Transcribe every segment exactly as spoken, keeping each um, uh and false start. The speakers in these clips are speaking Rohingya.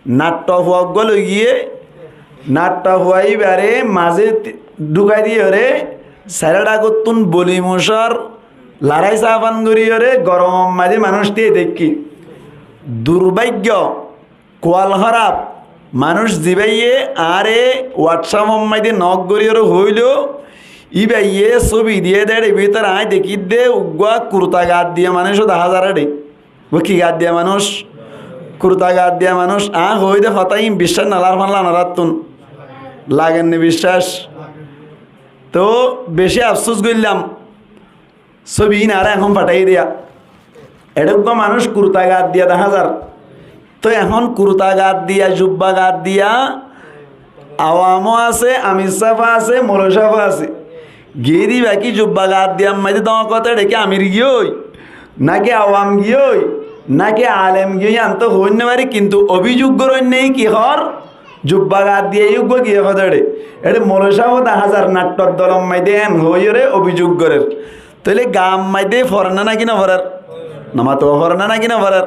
Naththofua uggúa loigiyé, naththofua íbaré mazé ti-, dhúkai diyóre, sairó dhákottún boli mucór larái safan goríyoré goromor maidé manúic tíai deikké. Durbáiggo, kual hóraf, manúic zibáye añáre WhatsApp or maidé nok goríyoré hoóilo, íbayé sóbi diyé dé éçe bútore aññí dekír dé uggúa kurta gaat diya manúic ó dahá zar éçe. Bói ki gaat diya manúic? Kurta gaat diya manúic. Aññí hoói dé hotá ín biccác no lager fán lá onoráttun. Lager né biccác? Toóu bicí afsús goillám. Sóbi ín añára ehón fatháiye diya. Eçé uggúa manúic kurta gaat diya dahá zar. Toóu ehón kurta gaat diya, jubba gaat diya, awamó asé, amir sáf asé, moloi sáf asé. Giyé dé íba ki jubba gaat diyar maidé dóñr hotá éçe ki amir giyói, náki awam giyói, náki alem giyói, yían toóu hoói no fari, kintu obijug goróinna ki hoór, jubba gaat diya uggúa giyé hotá éçe. Éçe moloi sáf ó dahá zar naththor dolor maidé en hoóiyoré obijug gorér. Tóile gaar maidé forer né náki no forer? Nomato forer né náki no forer?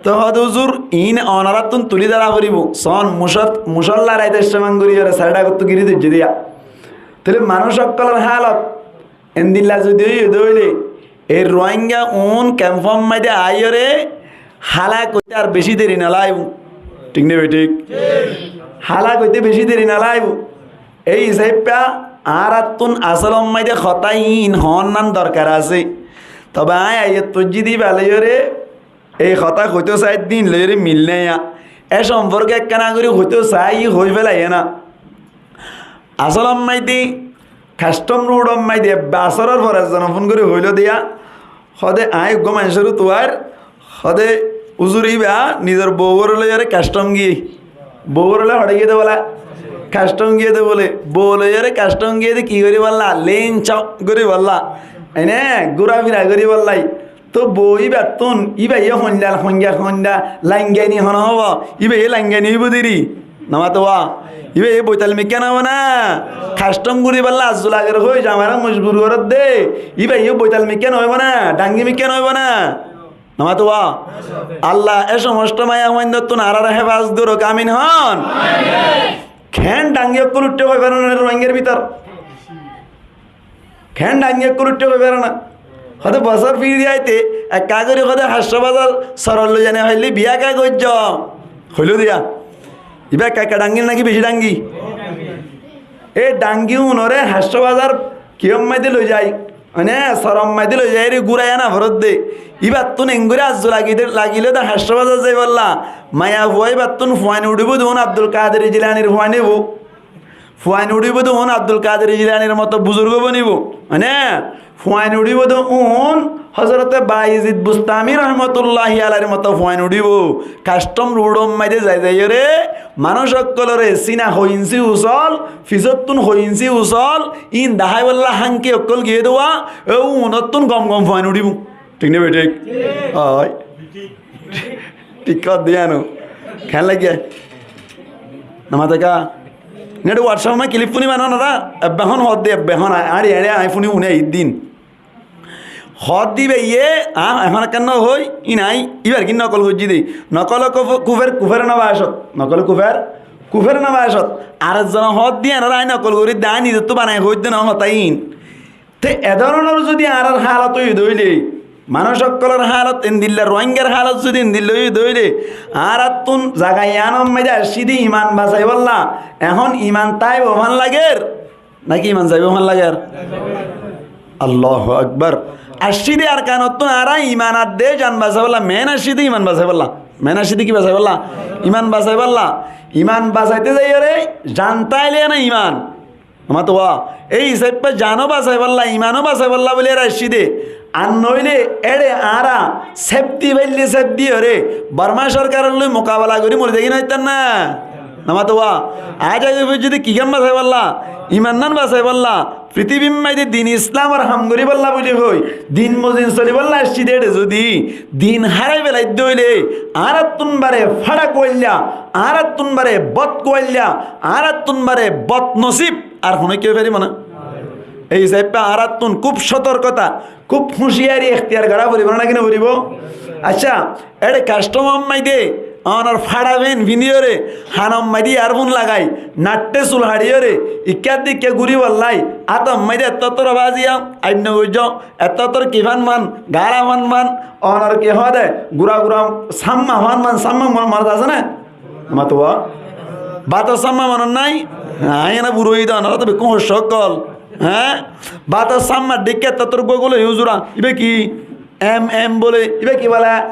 Toóu hoóde, "Uzur, iín onoráttun tulí dóra foribóu." Soón, mucór, mucór laráit aiccé mán goríyoré sairó dhákottú gíri dóijje diya. Tóile manúic ókkolór hálot endilla zudi óiye dé óile, ei Ruáinga uún kemfór maidé aáiyoré hálak óite ar bicí deri no laibóu. Thík né bethík? Hálak óite bicí deri no laibóu. Ei hísafe añárattún asólor maidé hotá híin hoónnan dorkar asé. Tobe aññí aiyér foijjí dé íba loiyóre ei hotá hoitóu saáir dé íin loiyóre mil naiya. É somforke ekkána gorí hoitóu saá, yí hoói félaiyé ná. Asólor maidé kasthom ruçor maidé ebbe asóror for ezzone fún gorí hoóilo diya, hoóde, aññí eggúa maincór utuwar, hoóde, "Uzur, íba nizor bou óre loiyóre kasthom giyé." Bou óre loi hoçé giyé dé bóla? Kasthom giyé dé bóle. Bou loiyóre kasthom giyé dé ki goríbolla? Léin cók goríbolla. Ene gúrafira goríbolla. Toóu bou íbattún, íbayé hoindha, hoinga, hoindha, laingani honó hoóbo? Íbayé laingani óibou deri. Nomato wa. Íbayé boital mikká no óibou ná? Kasthom goríbolla azzul ager hoói zamará mojbur gorér dé. Íbayé boital mikká no óibou ná? Dhangi mikká no óibou ná? Nomato wa. Allah é somosto maiyafuaindóttun añáráre hefazot gorouk, amin hoón. Keén dhangi ókkol uiththé hoi faro ná Ruáingar bútore? Keén dhangi ókkol uiththé hoi faro ná? Hoóde bosór firi aite ekká gorí hoóde Háñccó Bazar sorot loi zai no faillé biyá ká goijjó. Hoiló diya. Ibá ekká ekká dhangi náki bicí dhangi? E dhangi unoré Háñccó Bazar kiyór maidé loi zai? Mane, sorot maidé loi zaiyóre gúrai ana foredde. Íbattún engorí azzu lagi de, lagilé de Háñccó Bazar zaibolla. Maiyafua íbattún fuain uçíbo de uún Abdul Kadir Jilanir fuain óibo. Fuain uçíbo de uún Abdul Kadir Jilanir moto buzurgo bonibo. Mane, fuain uçíbo de uún Hozorote Bayezid Bustami rahmatulláhi alaihir moto fuain uçíbo. Kasthom ruçor maidé zai zaiyóre manúic ókkolóre sína hoi insi usól, fisóttun hoi insi usól, íin daháibolla háñki ókkol giyé dé wa, e uúnottún gom gom fuain uçíbo. Thík né bethík? Ói. Thík hoódde yían. Keén laiggé? Nomato ká? Né eçé WhatsApp ot kilip fúniba ná onorá? Ebbe hon hoódde, ebbe hon, añári eçé aññí fúni fúni aiyér dé ín. Hoódde íbayé, aññí ehón ekkán no hoói, íin aññí íbar gín nokol goijjí dé. Nokole kufe-, kufer, kufer nobacot. Nokole kufer, kufer nobacot. Ar ezzone hoódde yíanoré aññí nokol gorí dé, aññí nizottú banai hoóidde noó hotá íin. Te e dóronor zudi añárar hálot óiye dé óile, manúic ókkolór hálot endilla, Ruáingar hálot zudi endilla óiye dé óile, añárattún zaga yíanor maidé aiccí dé iman basaibólla, ehón iman táibo fán lager. Náki iman zaibó fán lager? Allahu Akbar. Aiccí dé Arkanottún añára iman adde zan basaibólla, meén aiccí dé iman basaibólla. Meén aiccí dé ki basaibólla? Iman basaibólla. Iman basaité zaiyóre zan táile ná iman. Nomato wa. Ei hísafe zanou basaibólla, imanou basaibólla bóli añára aiccí dé. Ar noóile éçe añára sefti faillé sef diyóre Borma sorkaror loi mukabela gorí mori zai goi no faittám ná? Nomato wa. Aññí zai goi foijjí dé ki ham basaibólla? Iman nán basaibólla. Fitibir maidé din Islamor ham goríbolla bóli hoi, din mozin solibólla aiccí dé éçe zudi din háraifelai dé óile, añárattún baré fáça kuailla, añárattún baré bot kuailla, añárattún baré bot nosib, ar honókiyé ói faribó ná? Ei hísafe añárattún kúb sotorkota, kúb huciyari ektiyar gorá foribó ná, náki no foribó? Accá, éçe kasthomor maidé Ónor fáça fent findíyoré, hanor maidé earfón lagai, naththe sul haçíyoré, ikká dikká gúri bollái, átor maidé ettó ettór baziya, aib nogoijjó, ettó ettór kifán fán, gála fán fán, ónor ki hoóde, gura gura sámma fán fán, sámma mo-, monot asé né? Matuwa? Bátor sámma monot nái? Aññí ena buró óiyi de, ónora to bekkún hoccó ókkol. Há? Bátor sámmar dhikká ettó ettór gua gula yó zura. Íba ki? Em, em bóle, íba ki bóle?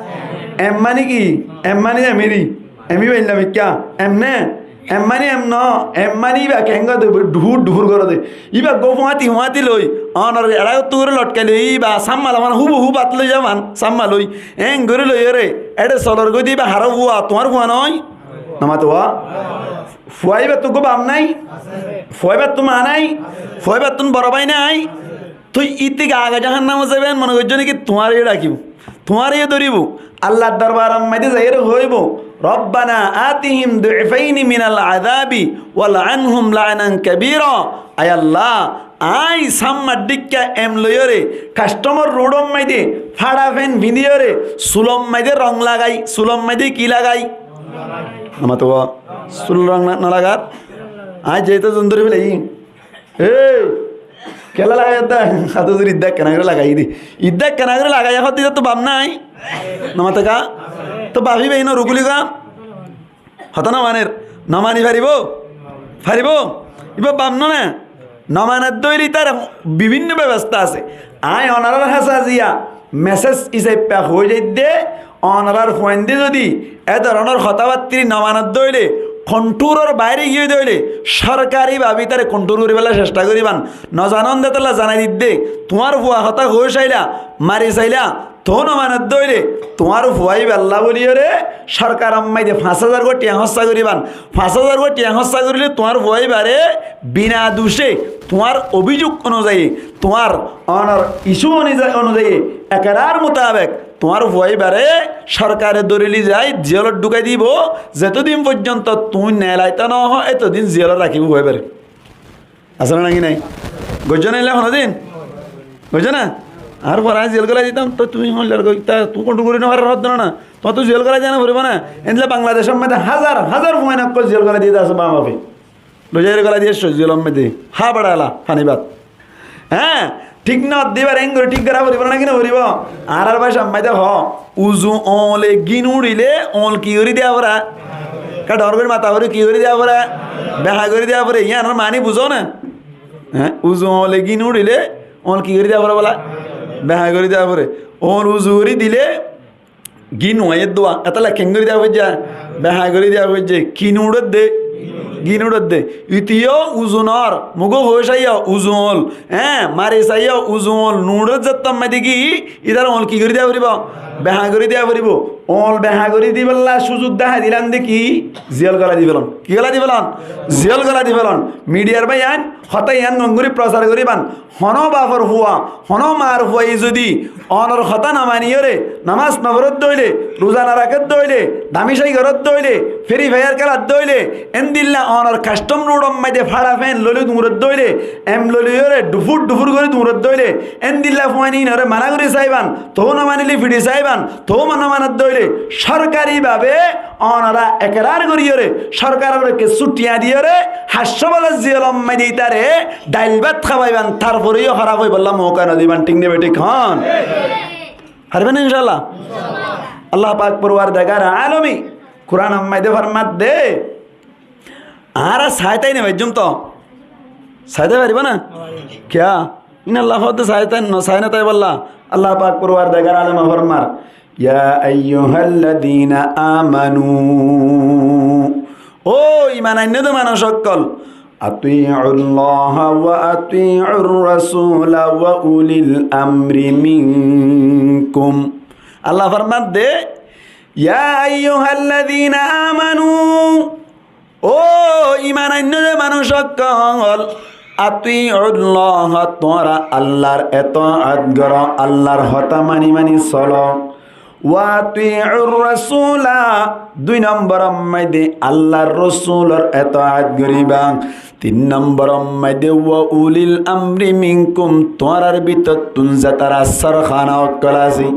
Em mani ki? Em mani emiri. Em íba illa mikká? Em né? Em mani em no. Em mani íba keénga de, dhufur dhufur goré de. Íba gó fuáñti fuáñti loi, ónor eçé gottú gorí lotkai loi, íba sámma loi, mani húbu hú bát loi zafán, sámma loi. Eén gorí loiyóre, eçé solor goi de íba haró fua, tuáñr fua noó? Nomato wa? Fua íbattú gó baf nái? Fua íbattú maa nái? Fua íbattú boro bái nái? Tui íte age jahannamot zaiba en mone goijjó né ki? Tuáñre yó dhakibó, tuáñre yó dóribo. Allar dorbaror maidé zaiyóre hoóibo, "Rabbana atihim du'faini minal azabi wal'anhum la'nan kabira." Ai Allah, aññí sámmar dhikká em loiyóre, kastomor ruçor maidé, fáça fent findíyoré, sulor maidé rong lagai, sulor maidé ki lagai? Amar to sulor rong no-, no lagar? Aññí zeéto zon dóri félaiyi. Ei, kiyólla lagaiyó dé? Háttu dóri idda ekkána gorí lagaiyí dé. Idda ekkána gorí lagaiyó, hoódde ítattú baf nái? Nomate ká? Tó baf íba híno rukuli ká? Hotá nomaner. Nomani faribó? Faribó? Íba baf no né? Nomaner dóile ítar bibinno bebosta asé. Aññí onorár hásé aziya mesej hísafe hoói zaidde, onorár fuainde zodi e doronor hotábattí nomaner dóile, konthúror baáre giyói dóile, sórkari babe ítare konthúr goríbolla cestha goríban. Nozanon de tolla zanai didde, tuáñr fua hotá hoói saila, mari saila, toóu nomaner dóile, tuáñr fua íballá bóliyoré sórkaror maidé fañs házar goi thiañ hóssa goríban. Fañs házar goi thiañ hóssa goríle tuáñr fua íbaré bina ducé, tuáñr obízug onuzai, tuáñr onor icú onuzai, onuzai, ekerar mutabek tuáñr fua íbaré sórkare dóri loi zai ziyólot dhúkai dibou, zetodin foijjonto tuñí nelaitó nohó, etodin ziyólot rakíbou fua íbaré. Asé né náki nái? Goijjó né eilla honodin? Goijjó né? Añár fuaré aññí ziyól golai ditam, toi tuñí hoillar goi, ta tuñí konthúl gorí nofarór hoódde no na? Tuáñttú ziyól golai diya noforibó né? Endilla Bangladecór maidé házar házar fuain ókkol ziyól golai diya asé, bá mafi. Loizaiyóre golai diya aiccó ziyólor maidé. Há beçá ela, faní bát. Há, thík no edde íbaré eéngorí thík gorá foribó né náki noforibó? Añárar bácar maidé hoó, uzu oóle gín uçíle oól ki gorí diya foré? Ká dhoóñr gorí mata gorí ki gorí diya foré? Behá gorí diya foré. Yíanor maáni buzó né? Há, uzu oóle gín uçíle oól ki gorí diya foré bola? Behá gorí diya foré. Oól uzu gorí dile gín uáñi edduwa. Etólla keéngorí diya foijjé? Behá gorí diya foijjé. Ki nuçódde? Gín uçódde. Íte yó uzu noór, mugó hoói saiyó uzu oól. Hé, mari saiyó uzu oól. Nuçór zettót maidé ki, ítar oól ki gorí diya foribó? Behá gorí diya foribó. Oól behá gorí dibolla cúzuk dahái dilán dé ki? Ziyól golai difelon. Ki golai difelon? Ziyól golai difelon. Midiyar báiyain hotá yián gom gorí prosar goríban. Honó bafor fua, honó maar fuaye zodi onor hotá nomaniyóre, nomás noforódde óile, ruza norakédde óile, damicái goródde óile, Free Fire kéladde óile, endilla onor kastom ruçor maidé fáça fent loi loi duñredde óile, em loi loiyóre dhufur dhufur gorí duñredde óile, endilla fuain ínoré mana gorí saiban, toóu nomanilé fiçi saiban, toóu nomanedde óile, sórkari babe onora ekerar goríyoré, sórkaroré kessú thiañ diyoré, háñtcó bosór ziyólor maidé ítare dhail bát hábaiban, tarfore yó hóraf óibolla mouka nodiban, thík né bethík hoón? Faribá né incálla? Allah pak forwardegar alome Kuranor maidé formadde, añára saái táki no faijjum toó. Saái táki faribá né? Kiyá? Ín Allah hoódde saái táki no, saái no táki bolla. Allah pak forwardegar alome formar, يا أيها الذين آمنوا, ó iman ainnóde manúic ókkol, أطيعوا الله وأطيعوا الرسول وأولي الأمر منكم. Allah formadde, يا أيها الذين آمنوا, ó iman ainnóde manúic ókkol, أطيعوا الله, tuáñra Allar etoat goró, Allar hotá mani mani soló. وأطيعوا الرسول, dui nombor maidé Allar Rosulor etoat goríba. Tin nombor maidé وأولي الأمر منكم, tuáñrar bútottún zetará sorkana ókkol asé,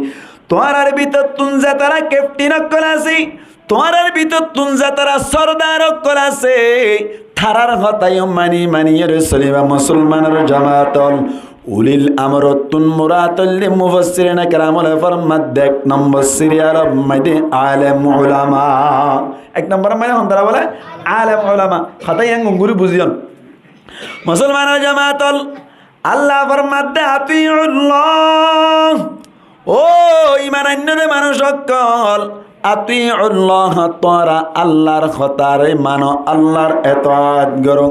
tuáñrar bútottún zetará keftin ókkol asé, Tuáñrar bútottún zetará sordar ókkol asé, tarár hotá yó mani mani yóre soliba musolmanor jamaat ól. Ulil amorottún murad óilde mufassirine keram ókkole formadde ek nombor siriyalor maze alem ulama. Ek nombor maze hontará bóle? Alem ulama. Hotá yián gom gorí buzón. Musolmanor jamaat ól, Allah formadde, "Atiullah." Ó iman ainno de manúc ókkol, "Atiullah", tuáñra Allahr hotáre mano, Allahr etoat goró.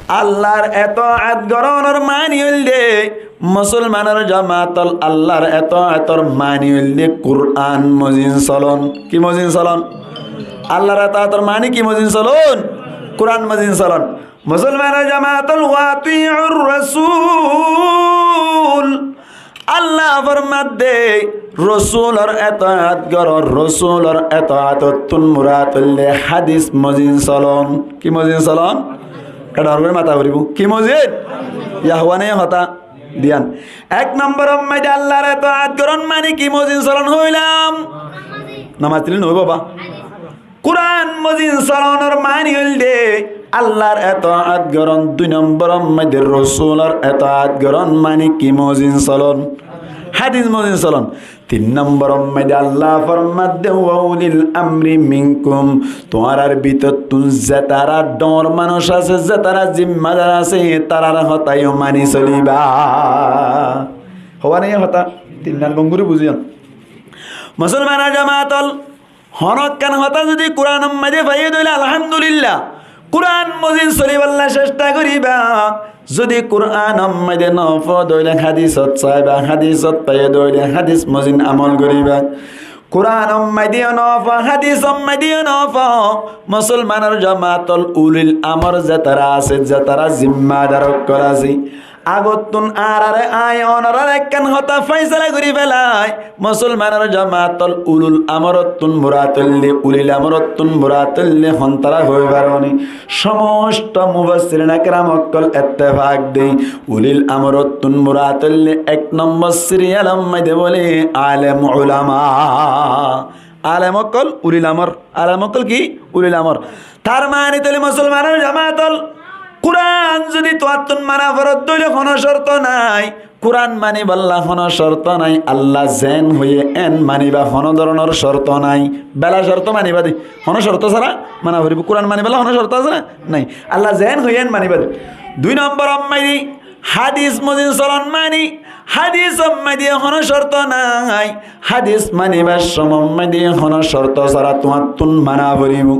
Allahr etoat gorónor mani óilde, musolmanor jamaat ól, Allahr etoator mani óilde Kuran mozin solon. Ki mozin solon? Allahr etoator mani ki mozin solon? Kuran mozin solon. Musolmanor jamaat ól, "Wa atiur rasul." Allah formadde, rosulor etoat goró, rosulor etoatottún murad óilde hadis mozin solon. Ki mozin solon? Ekka dor gorí mata foribo. Ki mozin? Yá hoóne hotá diyan. Ek nomboror maze Allahr etoat gorón mani ki mozin solon hoilam? Nomaz tili noóibo ba. Kuran mozin solonor mani óilde Allahr etoat gorón, dui nomboror maze rosulor etoat gorón mani ki mozin solon? Hadis mozin solon. Tin nomboror maze Allah formadde, "Wa ulil amri minkum", tuáñrar bútottún zetará dor manúc asé, zetará zimmadar asé, tarár hotá yó mani soliba. Hoóne hotá tin nan gom gorí buzón. Musolmanor jamaat ól, honó ekkán hotá zodi Kuranor maze faiyó de óile alhamdulillah, Kuran mozin solibálla cesta goriba. Zodi Kuranor maze no fó de óile hadisot saiba, hadisot faiyó de óile hadis mozin amol goriba. Kuranor maze yó no fó, hadisor maze yó no fó, musolmanor jamaat ól, ulil amor zetará asé, zetará zimmadar ókkol asé, agottún añárare añí onoráre ekkán hotá faisala gorí felai. Musolmanor jamaat ól, ulul amorottún murad óilde, ulil amorottún murad óilde hontará hoi faron ni? Somosto mufassirine keram ókkol ettefak de, ulil amorottún murad óilde ek nombor siriyalor maze bóle alem ulama. Alem ókkol, ulil amor. Alem ókkol ki? Ulil amor. Tar mani tóile musolmanor jamaat ól, Kuran zodi tuáñttún mana forot de óile honó corto nai. Kuran manibálla honó corto nai. Allah zen hoiye en maniba, honó doronor corto nai. Bela corto maniba de. Honó corto sára mana foribo. Kuran manibálla honó corto asé né? Nai. Allah zen hoiye en maniba de. Dui nomboror maze hadis mozin solon mani, hadisor maze honó corto nai. Hadis manibar somot maze honó corto sára tuáñttún mana foribo.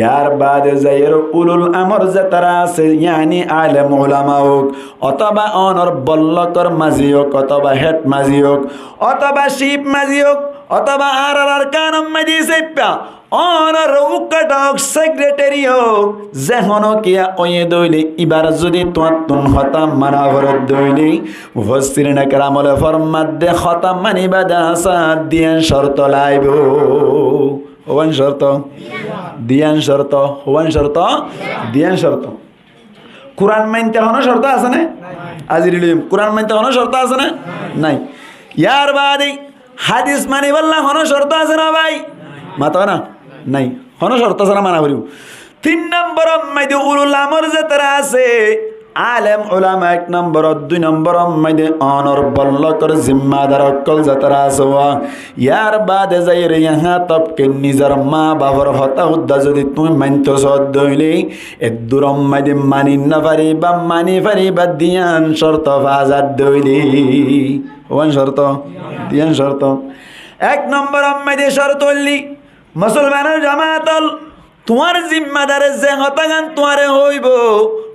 Yar bade zaiyóre ulul amor zetará asé, yani alem ulama ók, otoba onor bollokor mazi ók, otoba hed mazi ók, otoba cif mazi ók, otoba añárar Arkanor maze saifa, onor ukkatok sekreteri ók, ze honó kiya óiye de óile, ibar zodi tuáñttún hotá mana forot de óile, mufassirine keram ókkole formadde hotá maniba de asá diyan corto laibo. Howan corto? Diyan corto. Howan corto? Diyan corto. Kuran mainte honó corto asé né? Azir ilim. Kuran mainte honó corto asé né? Nai. Yar bade hadis manibálla honó corto asé né bái? Mato na? Nai. Honó corto sára mana foribo. Tin nomboror maze ulul amor zetará asé, alem ulama ek nombor, dui nomboror maze onor bollokor zimmadar ókkol zetará asé, yar bade zaiyóre yahá tok ke nizor ma bafor hotá udda zodi tuñí maintó sodde óile, eddur maze mani no fariba, mani fariba diyan corto fazar de óile. Howan corto? Diyan corto. Ek nomboror maze corto óilde, musolmanor jamaat ól, tuáñr zimmadare ze hotá gán tuáñre hoibo,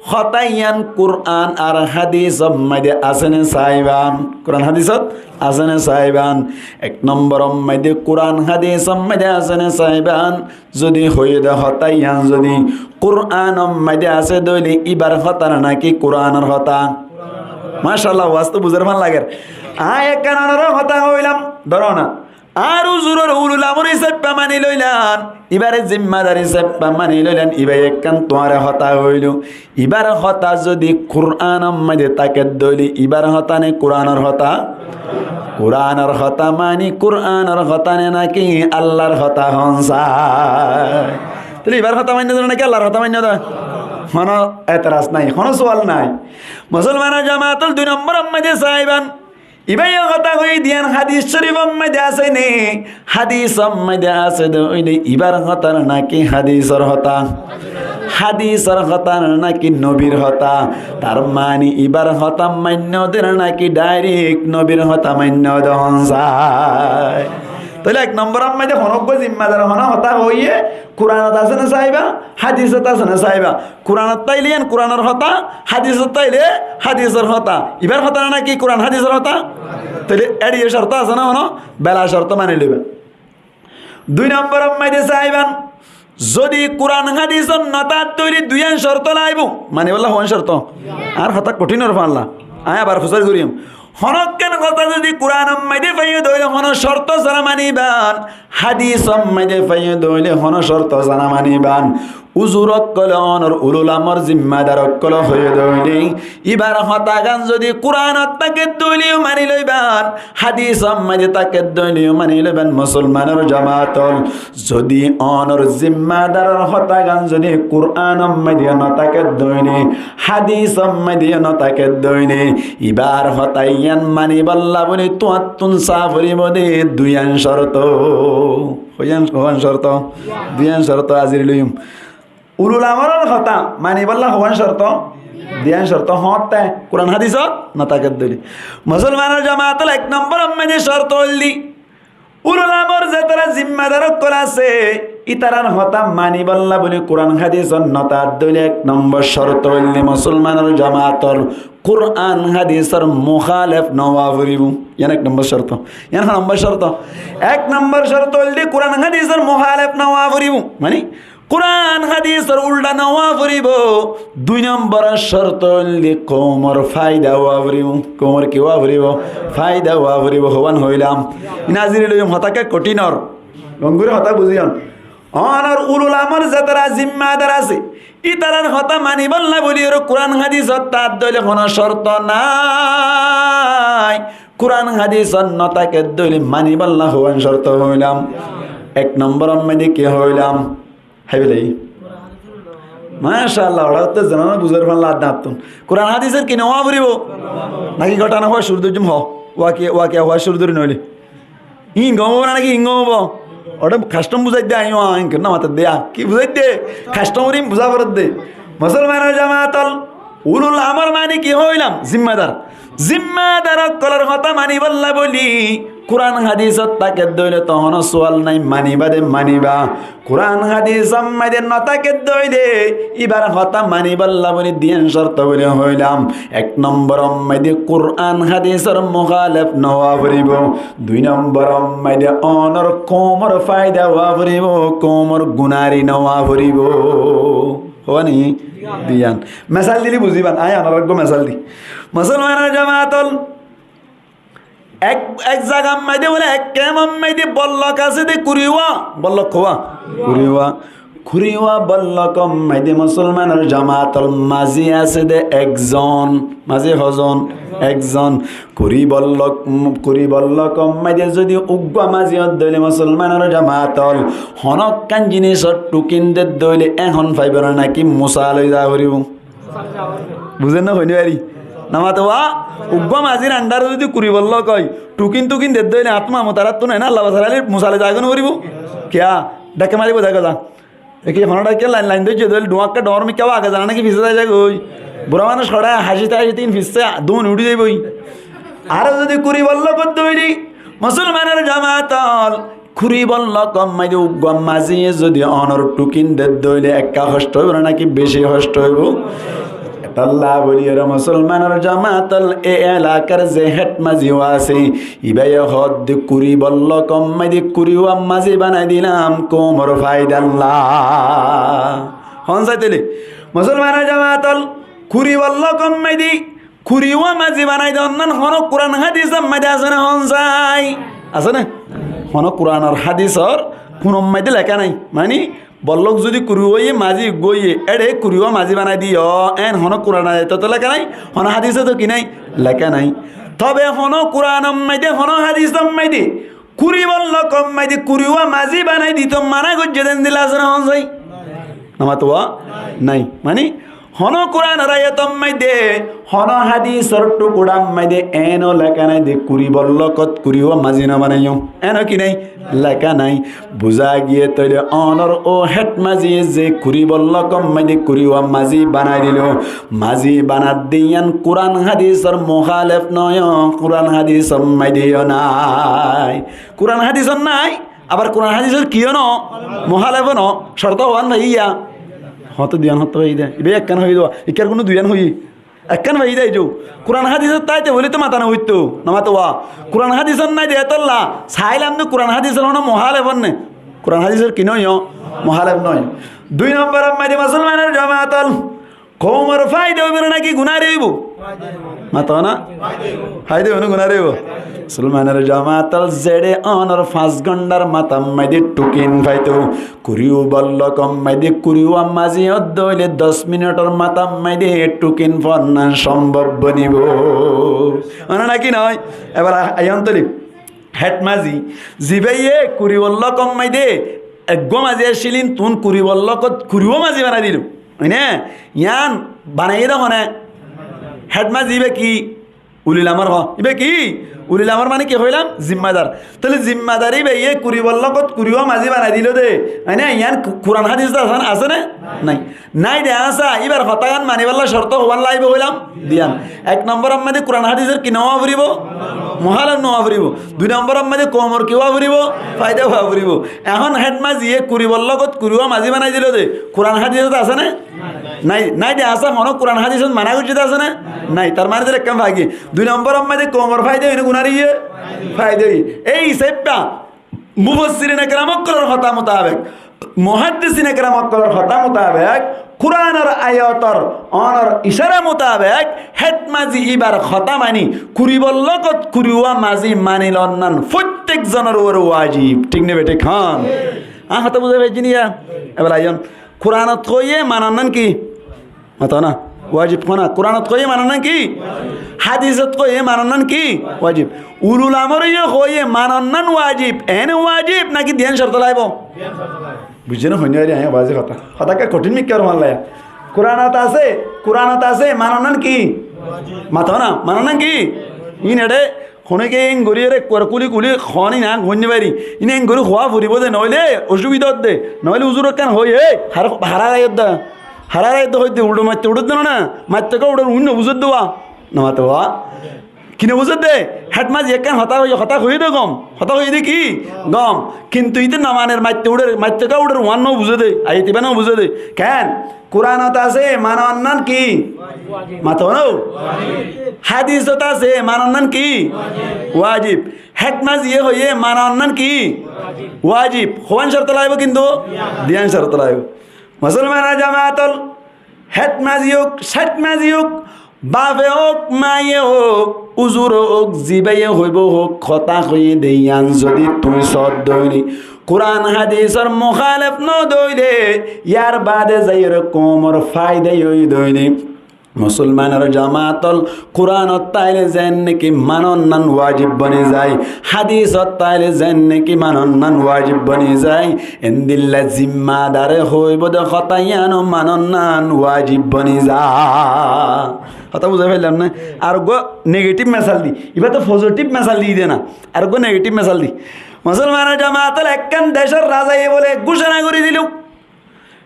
hotá yián Kuran ar hadisor maze asé né saiban. Kuran hadisot asé né saiban. Ek nomboror maze Kuran hadisor maze asé né saiban. Zodi hoiye de hotá yián zodi Kuranor maze asé de óile ibar hotá na naki Kuranor hotá? Mashallah, waz to buzar fán lager. Añí ekkán onoré hotá hoilam, dóro na. Ar uzuror ulul amor hísafe mani loilan, ibare zimmadar hísafe mani loilan, iba ekkán tuáñre hotá hoilo. Ibar hotá zodi Kuranor maze táke de óile, ibar hotá né Kuranor hotá? Kuranor hotá mani, Kuranor hotá né naki Allar hotá, hon sai? Tóile ibar hotá mainno de naki Allar hotá mainno de? Hono eteraz nai, hono sual nai. Musolmanor jamaat ol, dui nombor or maze saiban. Ibaye hotá hoiye de yián hádis corifor maze asé né? Hádisor maze asé de óile ibar hotá naki hádisor hotá? Hádisor hotá naki nobir hotá? Tar mani ibar hotá mainno de naki dairek nobir hotá mainno de, hon sai? Tóile ek nombor or maze honó uggwá zimmadar hono hotá hoiye Kuranot asé né saiba, hádisot asé né saiba. Kuranot táile yián Kuranor hotá, hádisot táile hádisor hotá. Ibar hotá né naki Kuran hádisor hotá? Tóile eçiye corto asé né hono? Bela corto mani loiba. Dui nombor or maze saiban, zodi Kuran hádisot no táke de óile duiyán corto laibo. Manibolla hoón corto? Ar hotá kothín or falla. Añí abar fusár goijjum. Honokkán hotá zodi Kuranor maze faiyo de óile hono corto sára maniban, hádisor maze faiyo de óile hono corto sára maniban. Uzur okkol, onor ulul amor zimmadar okkol hoiye de óile, ibar hotá gán zodi Kuranot táke de óile yó mani loiban, hádisor maze táke de óile yó mani loiban. Musolmanor jamaat ol, zodi onor zimmadaror hotá gán zodi Kuranor maze no táke de óile, hádisor maze no táke de óile, ibar hotá yián manibolla buli tuáñttun sá foribo de duiyán corto. Hoiyán, hoón corto? Duiyán corto aziri loiyum. Ulul amoror hotá manibolla hoón corto? Duiyán corto. Hoóñtte? Kuran hádisot no táke de óile. Musolmanor jamaat ol, ek nombor or maze corto óilde ulul amor zetará zimmadar okkol asé, ítarar hotá manibolla buli Kuran hádisot no táke de óile ek nombor corto óilde musolmanor jamaat ol Kuran hádisor muhalef no ówa foribo. Yián ek nombor corto. Yián hoó nombor corto? Ek nombor corto óilde Kuran hádisor muhalef no ówa foribo. Mani Kuran hádisor ulṭa no ówa foribo. Dui nombor or corto óilde koumor faida ówa foribo. Koumor ki ówa foribo? Faida ówa foribo. Hoón hoilam? Iín aziri loiyum, hotá ke kothín or. Gom gorí hotá buzíyon. Onor ulul amor zetará zimmadar asé, ítarar hotá manibolla buli ar Kuran hádisot táke de óile hono corto nai. Kuran hádisot no táke de óile manibolla hoón corto hoilam? Ek nombor or maze ki hoilam? Háibilai. Mashallah, óra to zená buzar fán lad nattun. Kuran hádisor ki no ówa foribo? Naki góthana hoó cúru goijjum hoó? Wakiya, wakiya hoó cúru gorí noóile. Iín gom óibo na naki iín gom óibo? Óre kastom buzái de, añí ó añí kiyá no matar de, ki buzái de? Kastom óre iín buzá forer de. Musolmanor jamaat ol, ulul amor mani ki hoilam? Zimmadar. Zimmadar okkolor hotá manibolla buli Kuran hádisot táke de óile to hono sual nai, maniba de maniba. Kuran hádisor maze no táke de óile ibar hotá manibolla buli duiyán corto buli hoilam. Ek nombor or maze Kuran hádisor muhalef no ówa foribo. Dui nombor or maze onor koumor faida ówa foribo, koumor gunari no ówa foribo. Hoó ni? Duiyán. Mesal dile buziban, añí onore uggwá mesal di. Musolmanor jamaat ol, ek, ek zagar maze buli ek kemor maze bollok asé de kuriwa, bollok hoó? Kuriwa. Kuriwa bollokor maze musolmanor jamaat ol, mazi asé de ekzon. Mazi hozon? Ekzon. Kuri bollok, um, kuri bollokor maze zodi uggwá mazi ódde óile musolmanor jamaat ol, honokkán jinisor thukin dedde óile ehón faibo na naki musa loi za foribo? Buzer né hoinibari? Namate wa, uggwá mazir andare zodi kuri bollok ói, thukin thukin dedde óile atma mutarattun ena Allah basar ali musa loi za goi no foribo? Kiyá? Dhakke maribo, za goi za. Eki hono dhakke lain lain dóijje dóil, dhuáñkka dhoóñr mikká age zana naki fise zai zagói. Bura manúic hoçé hañcite hañcite in fise duun uçí zaibói. Ar zodi kuri bollok ódde óile, musolmanor jamaat ol, kuri bollokor maze uggwá maziye zodi onor thukin dedde óile ekka hosto óibo na naki beci hosto óibo? Etolla buli ere musolmanor jamaat ol, e elakar ze het mazi asé, ibaye hoódde kuri bollokor maze kuriwa mazi banai dilam koumor faidalla. Hon sai tóile? Musolmanor jamaat ol, kuri bollokor maze kuriwa mazi banai de onnan hono Kuran hádisor maze asé né hon sai? Asé né? Honó Kuranor hádisor kunómmaidé leká nái. Mani, bollók zudi kuriwá óiye, mazi eggúa óiye, éçe kuriwá mazi banai diyó, eén honó Kuran ayatot leká nái, honó hádisot ki nái? Leká nái. Tobe honó Kuranor maidé, honó hádisor maidé, kuri bollókor maidé kuriwá mazi banai dito mana goijjé dé endilla asé né hoón sai? Nomato wá? Nái. Mani, honó Kuranor ayator maidé, honó hádisor thukurar maidé eéno leká nái dé kuri bollókot kuriwá mazi no banaiyó. Eéno ki nái? Leká nái. Buzá giyé tóile onor ó héd maziye ze kuri bollókor maidé kuriwá mazi banai dilo, mazi banadde yían Kuran hádisor muhálef noó, Kuran hádisor maidé yó nái. Kuran hádisor nái, abar Kuran hádisor kiyó noó, muhálefó noó, corto hoón faiyí ya. Hoóñtte duiyán hoóñtte faiyí dé. Ibá ekkán hoiyí dé, ikkár kunó duiyán hoiyí. Ekkán faiyí dé aijjó. Kuran hádisor táite bóli to mata no foitto, nomato wá. Kuran hádisor nái dé etolla, sailam dé Kuran hádisor honó muhálef né. Kuran hádisor ki noó, muhálef noó. Dui nombor maidé musolmanor jamaat ol, koumor faida óibo né náki gunáre óibo? Mato na? Faida óibo né gunáre óibo? Musolmanor jamaat ol, zeçé onor fañs gónthar matar maidé thukin faito, kuriwá bollókor maidé kuriwá mazi ódde óile doc minitor matar maidé thukin fonnan sombob bonibo. Óne náki noó? Ebar a-, aiyón tóile. Héd mazi, zibáye kuri bollókor maidé eggúa mazi accíl, íntun kuri bollókot kuriwá mazi banai dilo. Óine, yían banaiyé dé hone? Héd mazi íba ki? Ulil amor hoó. Íba ki? Ulil amor mani ki hoilam? Zimmadar. Tóile zimmadar íbaye kuri bollókot kuriwá mazi banai dilo dé. Óine, yían Ku-, Kuran hádisot asé né? Asé né? Nái. Nái de asé, íbar hotágan manibálla corto hoibálla aibó hoilam? Duiyán. Ek nombor maidé Kuran hádisor ki no ówa foribó? Muhálef no ówa foribó. Dui nombor maidé koumor ki ówa foribó? Faida ówa foribó. Ehón héd maziye kuri bollókot kuriwá mazi banai dilo dé. Kuran hádisot asé né? Nái. Nái de asé, honó Kuran hádisot mana goijjé dé asé né? Nái. Tar mani tóile ekkán fai giyé. Dui nombor maidé koumor faida óiye né gunáre óiye? Faida óiye. Ei hísabe mufassirine keram ókkolor hotá mutabek, muhaddisin keram ókkolor hotá mutabek, Kuranor ayator onor icára mutabek, héd mazi íbar hotá mani, kuri bollókot kuriwá mazi mani lonnan fottek zonor uore wajib. Thík né bethík hoón? Añí hotá buzái faijjí né ya? Ebar aiyón. Kuranot hoiyé manonnan ki? Mato na. Wajib hoó na. Kuranot hoiyé manonnan ki? Hádisot hoiyé manonnan ki? Wajib. Ulul amore yó hoiyé manonnan wajib. Eéne wajib náki duiyán corto laibo? Buijjó né hoóin fari añí wajib hotá? Hotá ekká kothín mikká ar hoón laiya. Kuranot asé, Kuranot asé manonnan ki? Mato na. Manonnan ki? Ín eçé Honókiye eéngorí ere ekkuwar kúli kúli hoóni na, hoóinno fari. Ín eéngorí hoó foribó de, noóile ocúbida ódde. Noóile uzur ekkán hoói, "Éi, hará, hará raiyódde, hará raiyódde," hoóidde, uçe maitto uçédde no na, maitto ká uçér uñínno buzédde wá. Nomato wá. Kine buzédde? Héd mazi ekkán hotá hoiyé, hotá hoiyé de gom. Hotá hoiyé de ki? Gom. Kintu íte nomaner maitto uçér, maitto ká uçér uán no buzé de, aiyat ibá no buzé de. Keén? Kuranot asé manonnan ki? Mato no? Hádisot asé manonnan ki? Wajib. Héd maziye hoiyé manonnan ki? Wajib. Hoán corto laibo kintu? Duiyán corto laibo. Musolmanor jamaat ol, héd mazi ók, sét mazi ók, bafe ók, maiye ók, uzure ók, zibáye hoibó ók, hotá hoiyé de yían zodi tuñí sódde óile, Kuran hádisor muhálef no dóile, yar baade zaiyóre koumor faida ói dóile. Musolmanor jamaat ol, Kuranot táile zeén niki manonnan wajib boni zai, hádisot táile zeén niki manonnan wajib boni zai, endilla zimmadare hoibó de hotá yíano manonnan wajib boni za. Hotá buzái faillám né? Ar uggúa negative mesal di, ibá to positive mesal di de na, ar uggúa negative mesal di. Musolmanor jamaat ol, ekkán decór razaye bóle gúcona gorí dilo.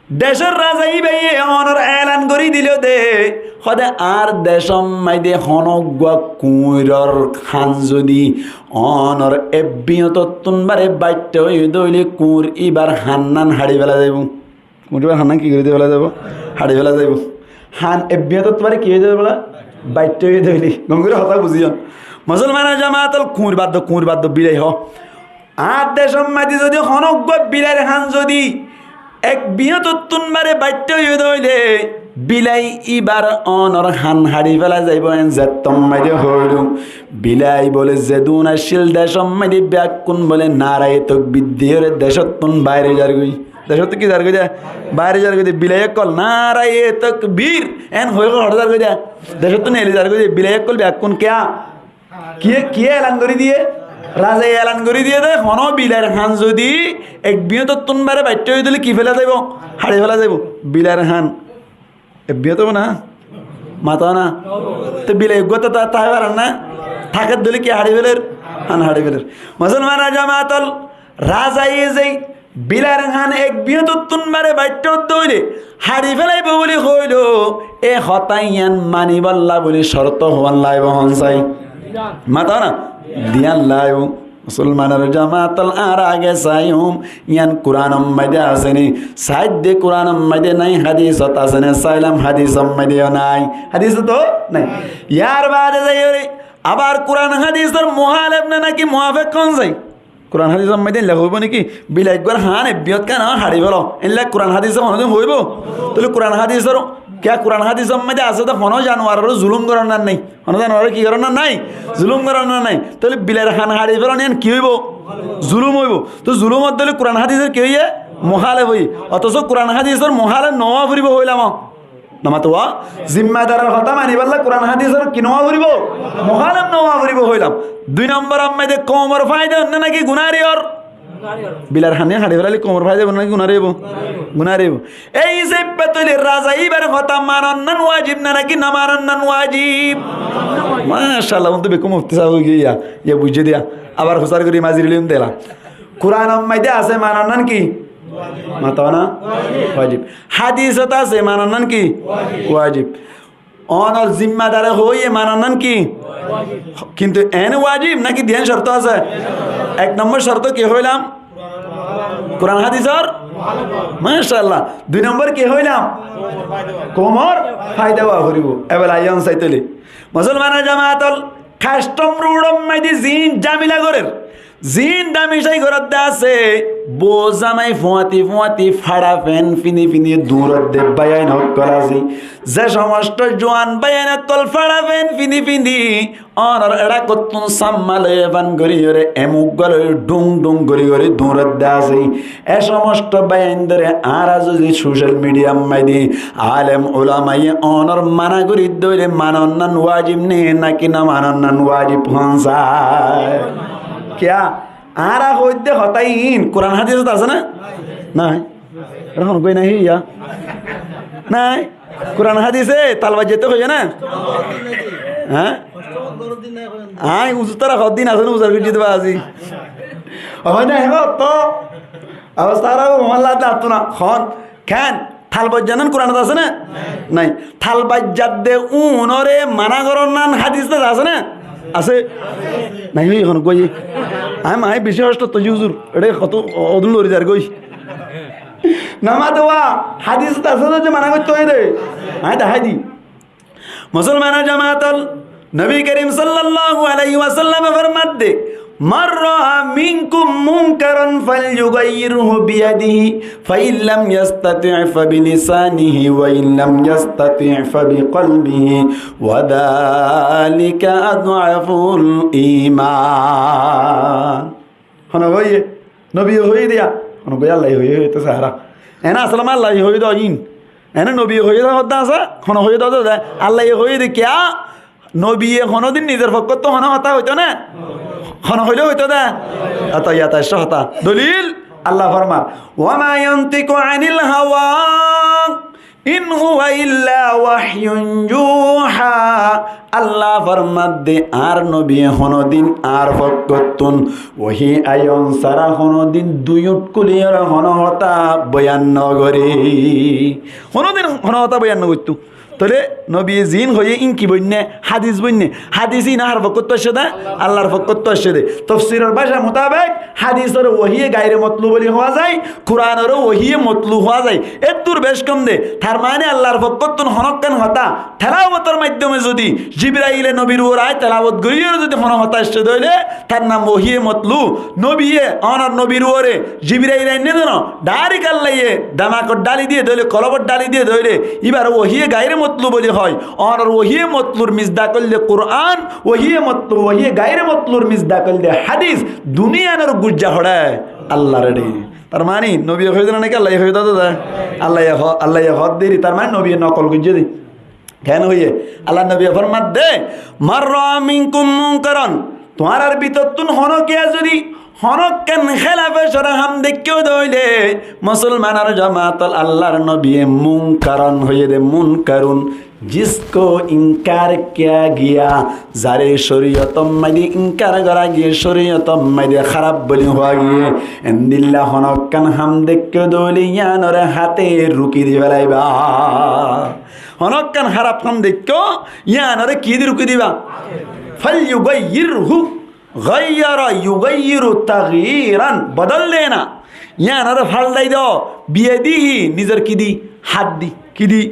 Decór raza íbaye onor elan gorí dilo de, hode añár decór maze honó uggúa kuñiror han zodi onor ebbiyótottún bare baittó óiye de óile kuñir íbar hannan haçi fela zaibo. Kuñir íbar hannan ki gorí di fela zaibo? Haçi fela zaibo. Han ebbiyótottún bare ki óiye de óile? Baittó óiye de óile. Gom gorí hotá buzíyon. Musolmanor jamaat ol, kuñir bad do, kuñir bad do, bilai hoó. Añár decór maze zodi honó uggúa bilair han zodi ek biyótottún bare baittó óiye de óile, Bilai íbar ónor han haçi félai zaibou, en zettót maze hoilum. Bilai bóle zedún accíl decót maze beggún bóle naraye tokbir diyóre decóttun baire zargói. Decóttun ki zargói de? Baire zargói de. Bilai ókkol naraye tokbir en hoi hoi hoçé zargói de? Decóttun eli zargói de. Bilai ókkol beggún kiyá? Kiyé, kiyé elan gorí diyé? Razaye elan gorí diyé de, honó bilair han zodi ek biyotottún bare baiththá ói dile ki félai zaibou? Haçi félai zaibou. Bilair han ek biyot óibo na? Mato na? Te bilai eggúa to ta-, tai farer na? Táke dile ki haçi féler? Han haçi féler. Musolmanor jamaat ol, razaye zei bilair han ek biyotottún bare baiththá ói dile haçi félaibo buli hoilo, e hotá iyan manibolla buli corto hoón laibo, hon sai? Mato na? Diyan laibo. Musolmanor jamaat ol, añára age saiyum, iyan Kuranor maze asé ni? Saidde Kuranor maze nai, hadisot asé ni? Sailam, hadisor maze yó nai. Hadisot nai. Yar bade zaiyóre abar Kuran hadisor muhalef ne naki muwafek, hon sai? Kuran hadisor maze lekha óibo niki? Bilai eggúar han ek biyot kiyá haçi félo. Ella Kuran hadise honodin hoibo? Tóile Kuran hadisor, kiyá Kuran hadisor maze asé de honó januarore zulum goron na nai? Honó januarore ki goron na nai? Zulum goron na nai? Tóile bilair han haçi félon iyan ki óibo? Zulum óibo. To zulum óile Kuran hadisor ki óiye? Muhalef óiye. Otoco Kuran hadisor muhalef no ówa foribo hoilam. No mato wa? Zimmadaror hotá manibolla Kuran hadisor ki no ówa foribo? Muhalef no ówa foribo hoilam. Dui nombor, ammá de koumor faida ór ne naki gunar ór? Bilair han iyan haçi félaile koumor faida óibo ne naki gunar óibo? Gunar óibo. Ei hísabe tóile razaye íbar hotá manon nan wajib ne naki no manon nan wajib? Macállah, búttu bekkún mufti sáb ói giyé, iyan buijjé de. Abar husar gorí mazir liyum dela. Kuranor maze asé manon nan ki? Mato na? Wajib. Hadisot asé manon nan ki? Wajib. Ónor zimmadare hoiye manon nan ki? Kintu en wajib naki diyan corto asé? Ek nombor corto ki hoilam? Kuran hadisor? Macállah. Dui nombor ki hoilam? Koumor faida ówa foribo. Ebela iyan sai tóile. Musolmanor jamaat ol, kastom rudor maze zin zamela gorer, zin damicai gorer de asé, bou zamai fuañti fuañti fára fen fini fini duñrer de báiyain ókkol asé. Ze somosto juan báiyain ókkol fára fen fini fini ónor eçakottún samma loi efan gorí yóre emuk góloi dhung dhung gorí gorí duñrer de asé. E somosto báiyain dóre añára zodi social media maze alem ulamaye ónor mana gorí dóile manon nan wajib ne naki no manon nan wajib, hon sai? Kiyá? Añára hoidde hotá iín Kuran hadisot asé na? Nai. Ere hon goi nai hiya? Nai. Kuran hadise talbaijjatte hoiye na? Há? Añí uzu tara hoddin asé na, uzar goijjí de bazi. Hoi na, hé to. Abostá harab, molla de attú na. Hon, ken? Talbaijja nan Kuranot asé na? Nai. Talbaijjat de unore mana goron nan hadisot asé na? Asé. Nai, hoi hon goi. Añí, añí beci hosto to uzur. Ere hoto odun lori zar goi. Namaz wa hadisot asé de mana goitte hoiye de. Añí dahái di. Musolmanor jamaat ol, Nobi Kerim sallallahu alaihi wasallam e formadde, "Man ra'a minkum munkaran falyughayyirhu biyadihi, fa in lam yastati' fa bilisanihi, wa in lam yastati' fa biqalbihi, wa dhalika ad'aful iman." Hone hoiye? Nobiye hoiye de ya. Hone hoiye? Allaye hoiye, hoiye to sahara. Ene asol ma Allaye hoiye de oin. Ene nobiye hoiye de hodde asa, hone hoiye de, de, de. Allaye hoiye de kiya? Nobiye honodin nizor fokkottu hone hotá hoito na? Hone hoile hoito de? Ata yata ecco hotá. Dolil, Allah formar, "Wa ma yantiqu anil hawa." "In huwa illa wahyun yuha." Allah formadde, añár nobiye honodin añár fokkottun wohi ayon sára honodin dui uñth kuliyóre hono hotá boyan nogore. Honodin hono hotá boyan nogoitto. Tóile nobiye ziín hoiyé ín ki boinné? Hádis boinné. Hádis ín añár fokkóttu aiccé dé? Allar fokkóttu aiccé dé. Tofsiror báca mutabek hádisore wohiye gaire motlu buli hoó zai, Kuranore wohiye motlu hoó zai. Eddúr bec kom dé. Tar mane Allar fokkóttun honókkan hotá telawotor maiddome zodi Jibraile nobir uore aái telawot goríyore zodi honó hotá aiccé dé óile, tar nam wohiye motlu. Nobiye, onor nobir uore Jibrail ainné dé no, dhairek Allaye demakot dháli diyé dé óile, kolobot dháli diyé dé óile, íbare wohiye gaire motlu buli hoó. Onor wohiye motlur misdak óilde Kuran, wohiye motlu, wohiye gaire motlur misdak óilde hádis. Duniyanor gujja hoçé? Allar ére. Tar mane nobiye hoiyé dé né náki Allaye hoiyé dé? Allaye ho-, Allaye hoó dé eri, tar mane nobiye nokol goijjé dé. Keén hoiyé? Allar nobiye format dé, "Man ra'a minkum munkaran", tuáñrar bútottún honókiye zodi honókkan hélafe cora ham deikkó dé óile, musolmanor jamaat ol, Allar nobiye munkaran hoiyé dé, munkarun, jisko inkar kiya giya, zare coriyotor maze inkar gora giyé, coriyotor maze háraf buli hoó giyé, endilla honókkan ham deikkó dé óile, yíanore háte ruki di félaiba. Honókkan háraf ham deikkó, yíanore ki di ruki diba? Falyughayyirhu, ghayyara yughayyir taghyiran, bodol dena. Yíanore faldai do, biyadihi, nizor ki di? Hát di. Ki di?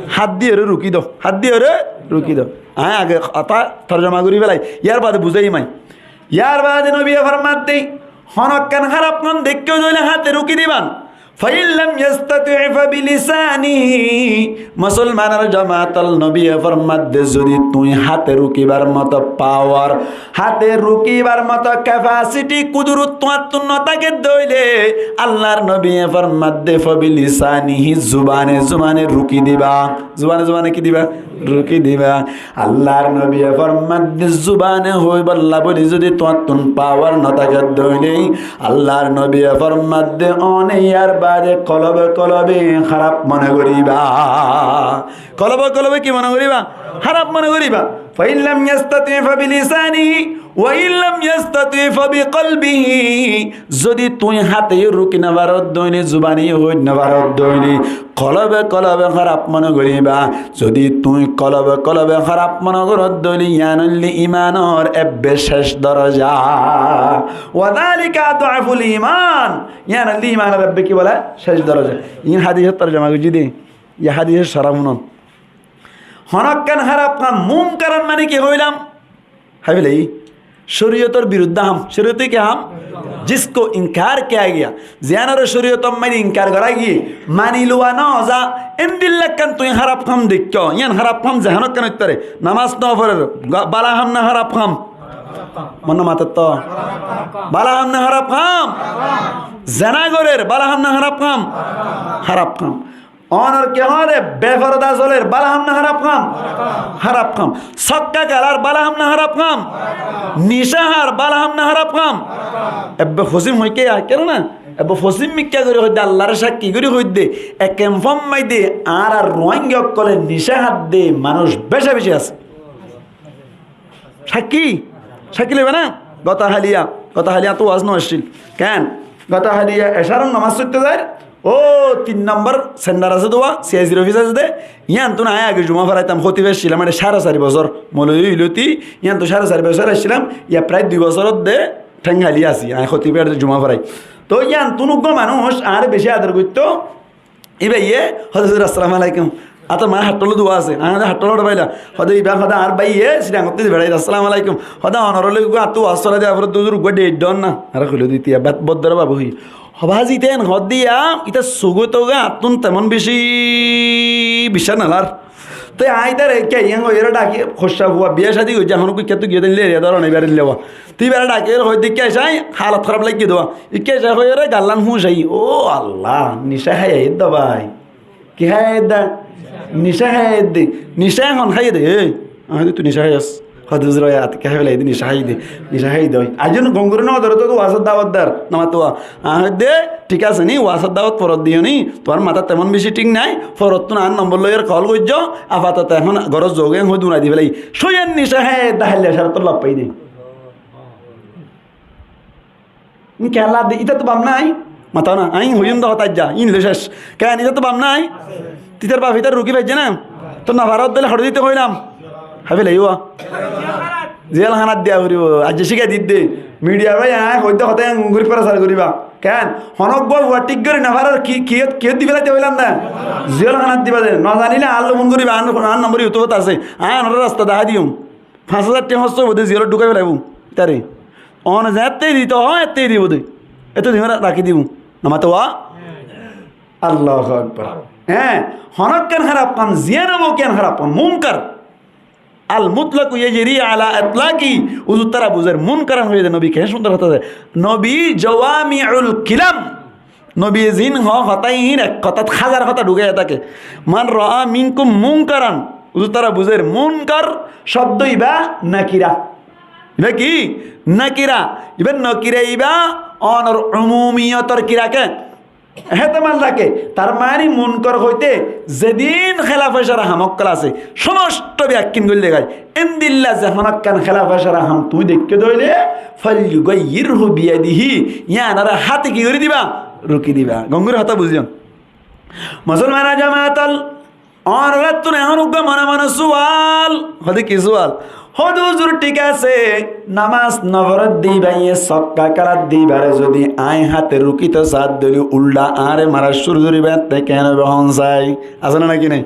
Hát diyore ruki do. Hát diyore ruki do. Añí age hotá torjoma gorí félai, yar bade buzáiyum añí. Yar bade nobiye format dé, honókkan háraf ham deikkó dé óile háte ruki diban. Fa in lam yastati' fa bi lisanihi. Musolmanor jamaat ol, nobiye format dé, zodi tuñí háte rukibar moto pawar, háte rukibar moto kefasiti, kudurut tuáñttun no táke dé óile, Allar nobiye format dé, fa bi lisanihi, zubane zubane ruki diba. Zubane zubane ki diba? Ruki diba. Allar nobiye format dé, zubane hoibolla buli zodi tuáñttun pawar no táke dé óile, Allar nobiye format dé, one yar bade kolobe kolobe háraf mone goriba. Kolobe kolobe ki mone goriba? Háraf mone goriba. Fa in lam yastati' fa bi lisanihi, wa in lam yastati' fa bi qalbihi. Zodi tuñí háte ruki no faro dé óile, zubane hoi no faro dé óile, kolobe kolobe háraf mone goriba. Zodi tuñí kolobe kolobe háraf mone goro dé óile, yían óilde imanor ebbe cec doroja. Wa dhalika ad'aful iman. Yían óilde imanor ebbe ki bole? Cec doroja. Iín hádisor torjoma goijjí dé. Yá hádisor cora fúnon. Honókkan háraf ham, munkaran mane ki hoilam? Háifelai, coriyotor biruddé ham. Coriyote ki ham? Jisko inkar kiya giya. Ziyánore coriyotor maze inkar gora giyé, mani luwa no za, endilla ekkán tuñí háraf ham deikkó, yían háraf ham zehón ekkán óit fare. Namás no forer, ga-, bála ham né háraf ham? Mone mator to. Bála ham né háraf ham? Zena gorer, bála ham né háraf ham? Háraf ham. Onor ki hoó de, beforda soler, bála ham né háraf ham? Háraf ham. Sokka kelar, bála ham né háraf ham? Nicá hár, bála ham né háraf ham? Ebbe fosim hoikke ya, kiyá na? Ebbe fosim mikká gorí hoidde, Allaré sákki gorí hoidde, e kemfor maze añárar Ruáingga ókkole nicá hádde manúic beca beci asé. Sákki? Sákki loiba na? Gotahaliya, gotahaliya to waz no accíl. Keén? Gotahaliya ecaror nomás foitto zair, ó tin nombor sendar asé de, C I C ofis asé de, yíanottu añí age juma foraitam, hótib accílam, ere cáre sari bosór, moulovi óiloti, yíanottu cáre sari bosór accílam, yá prai dui bosór de théng háli así, añí hótibor juma forai. To yíanottu uggwá manúic añáre beci ador goitto, Íbaye hóde, "Huzur, assalamu alaikum." Añáttu maáre háñttolla duwa asé. Añáre háñttolla hoçé faila. Hóde, íba hóde, añár báiye Sittangottu di feçáiye, "Assalamu alaikum." Hóde, "Onorallá uggwá añáttu waz forai de, añáre huzur uggwá deit don na." Añáre hoilé de, "Ítara bát boddora babu hoi." Hoó, "Bázi, ite en hoó de ya, ite sugói toga añáttun temon beci biccác no lar." Te añí ítare kiyá yián hoiyóre dhaki, hoccá fua, biya cádi goijjé, ehón uggwá ikkáttu giyé de, leriya dóro na, íbare lewa. Te íbare dhaki hoói de, "Kiyá cai, halot hóraf laiggé de." Ikká ecá hoiyóre gallán fúñcai, "Ó Allah, nicá hái aiyér dé bái." Ki hái aiyér dé? Nicá hái aiyér dé. Nicá ehón hái dé. Ei, añí hoói de tui nicá háiyos. Hóde, "Huzur, ói añáttu ki hái félai dé, nicá hái dé, nicá hái dé." Aijjó gom gorí no dóro, tui wazor dawot dar, namaz tuwa. Añí hoói de, thík asé ni, wazor dawot forot diyó ni, tuáñr matá temon beci thík nái, forottún añár nombor loiyóre kol goijjó, afatoto ehón górot zoógoi, hoói dunai di félai. Sóiyan nicá hái aiyér dé, háilla ecarottú lofai dé. Ín kiyólla de, ítattú baf nái? Matá na, añí hoiyúm de hotá aijja, ín loi céc. Keén, ítattú baf nái? Titar baf itar ruki faijje na? Toi no fare ódde óile hoçé dito hoilam? Hái félaibo. Ziyal hanat diya foribo. Aijja cíkai didde. Midiya bái aññí hoidde hotá engori forosar goriba. Ken? Honó uggwá fua thík gori no farer ki, kiyót, kiyót di félai de hoilam na? Ziyal hanat diba de. No zanile añár loi fon goriba, añár, añár nombor YouTube ot asé. Aññí onoré rasta dahái diyum. Fañs házar tiañ hóros óibo de, ziyalot dhúkai félaibo taré. One zeéñtte dito hoó, éñtte dibo de. Éto din rakí dibo. No mato wa? Allahu Akbar. Hé, honókkan háraf ham, ziyán óibo kiyán háraf ham, munkar. Al mutlaku yajri ala itlaqi. Uzur, tará buzer, munkaran hoiyé de, nobi keén cúndor hotá de. Nobi jawamiul kilam. Nobiye ziín hoó hotá iín ek hotát házar hotá dhukaiya táke. Man ra'a minkum munkaran. Uzur, tará buzer, munkar cóbdo ibá nakira. Ibá ki? Nakira. Ibá nakira ibá onor umumiyotor kira ke? Ehtémal táke. Tar mani munkar hoité zedún hélafe cara ham ókkol asé, cómosto biyakkín gorí degái. Endilla ze honókkan hélafe cara ham tuñí deikkó de óile, falyughayyirhu biyadihi, yíanore háte ki gorí diba? Ruki diba. Gom gorí hotá buzíyon. Musolmanor jamaat ol, onorattún ehón uggwá mone mone sual, hoóde ki sual? Hoóde huzur thík asé, nomás no foredde íbaye sokka kéladde íbare zodi aññí háte rukito saádde óile uldha añáre mara cúru goríbo, ette keén óibo hon sai? Asé né náki nái?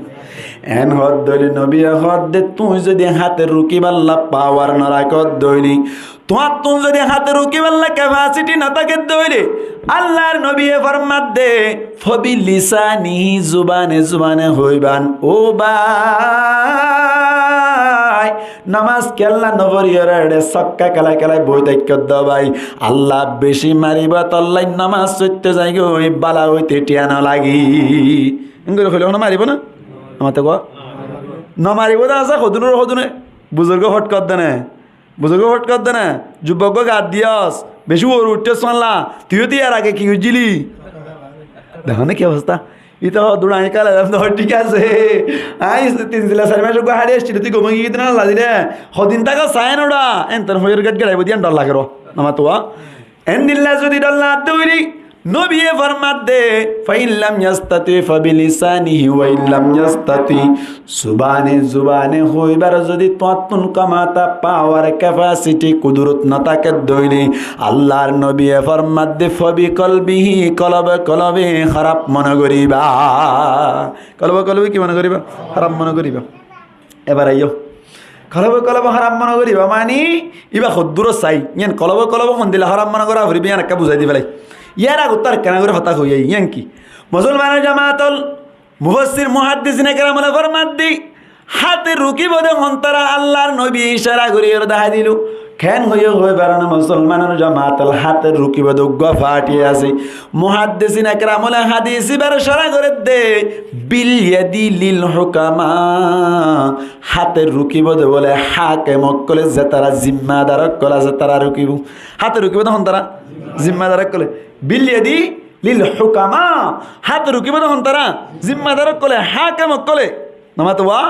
Eén hoódde óile nobiye hoódde, tuñí zodi háte rukíballa pawar no rakódde óile, tuáñttún zodi háte rukíballa kefasiti no tákedde óile, Allar nobiye formadde, fabilisánihi, zubane zubane hoibán, ó bái, nomás kiyólla no foriyóre eçe sokka kélai kélai boi táikkó de bái, Alla beci maribó, tollai nomás foitto zaigói, bála óite thiañ no lagi. Engori hoile hono maribó na? Amar to kua. No maribó de asé, hodunor hodune. Buzurgo fot kodde ne. Buzurgo fot kodde ne. Jubbok go gat diyos. Beci uore uiththos fálla. Tuiyo to yar age ki goijjili? Dekó ne ki obosta? Ite hoó dura aññí kala dam do, thík asé. Aññí tin zilla sari mac uggwá hári aiccíli, tui gom ói giyí de na, lazile. Hodin táka sain ura. Enten hoiyóre gait gaibo diyan dhor lage ro. Nama tuwa. Endilla zodi dhor lagedde óile, nobiye formadde, "Fa in lam yastati fa bilisanihi wa in lam yastati." Zubane zubane hoibar zodi tuáñttún komota, pawar, kefasiti, kudurot no tákedde óile, Allar nobiye formadde, "Fa bikolbihi", kolobe kolobe háraf mone goriba. Kolobe kolobe ki mone goriba? Háraf mone goriba. Ebar aiyó. Kolobe kolobe háraf mone goriba mani, íba hoddúr sai. Yían kolobe kolobe hondilla háraf mone gora foribo, yían ekká buzái di félai. Yar agottú arekkán gorí hotá hoi ai, yían ki? Musolmanor jamaat ol, mufassir, muhaddisine keram ole formadde, háte rukibo de hontára Allar nobiye icára gorí ore dahái dilo. Keén hoiyé hoi barana musolmanor jamaat ol, háte rukibo de uggwá fati asé. Muhaddisine keram ole hadis ibare córa goredde, bil yadi lil hukama. Háte rukibo de bole hákem okkole, zetará zimmadar okkol asé, tará rukibo. Háte rukibo de hontára? Zimmadar okkole. Bil yadi lil hukama. Háte rukibo de hontára? Zimmadar okkole, hákem okkole. Nama tuwa?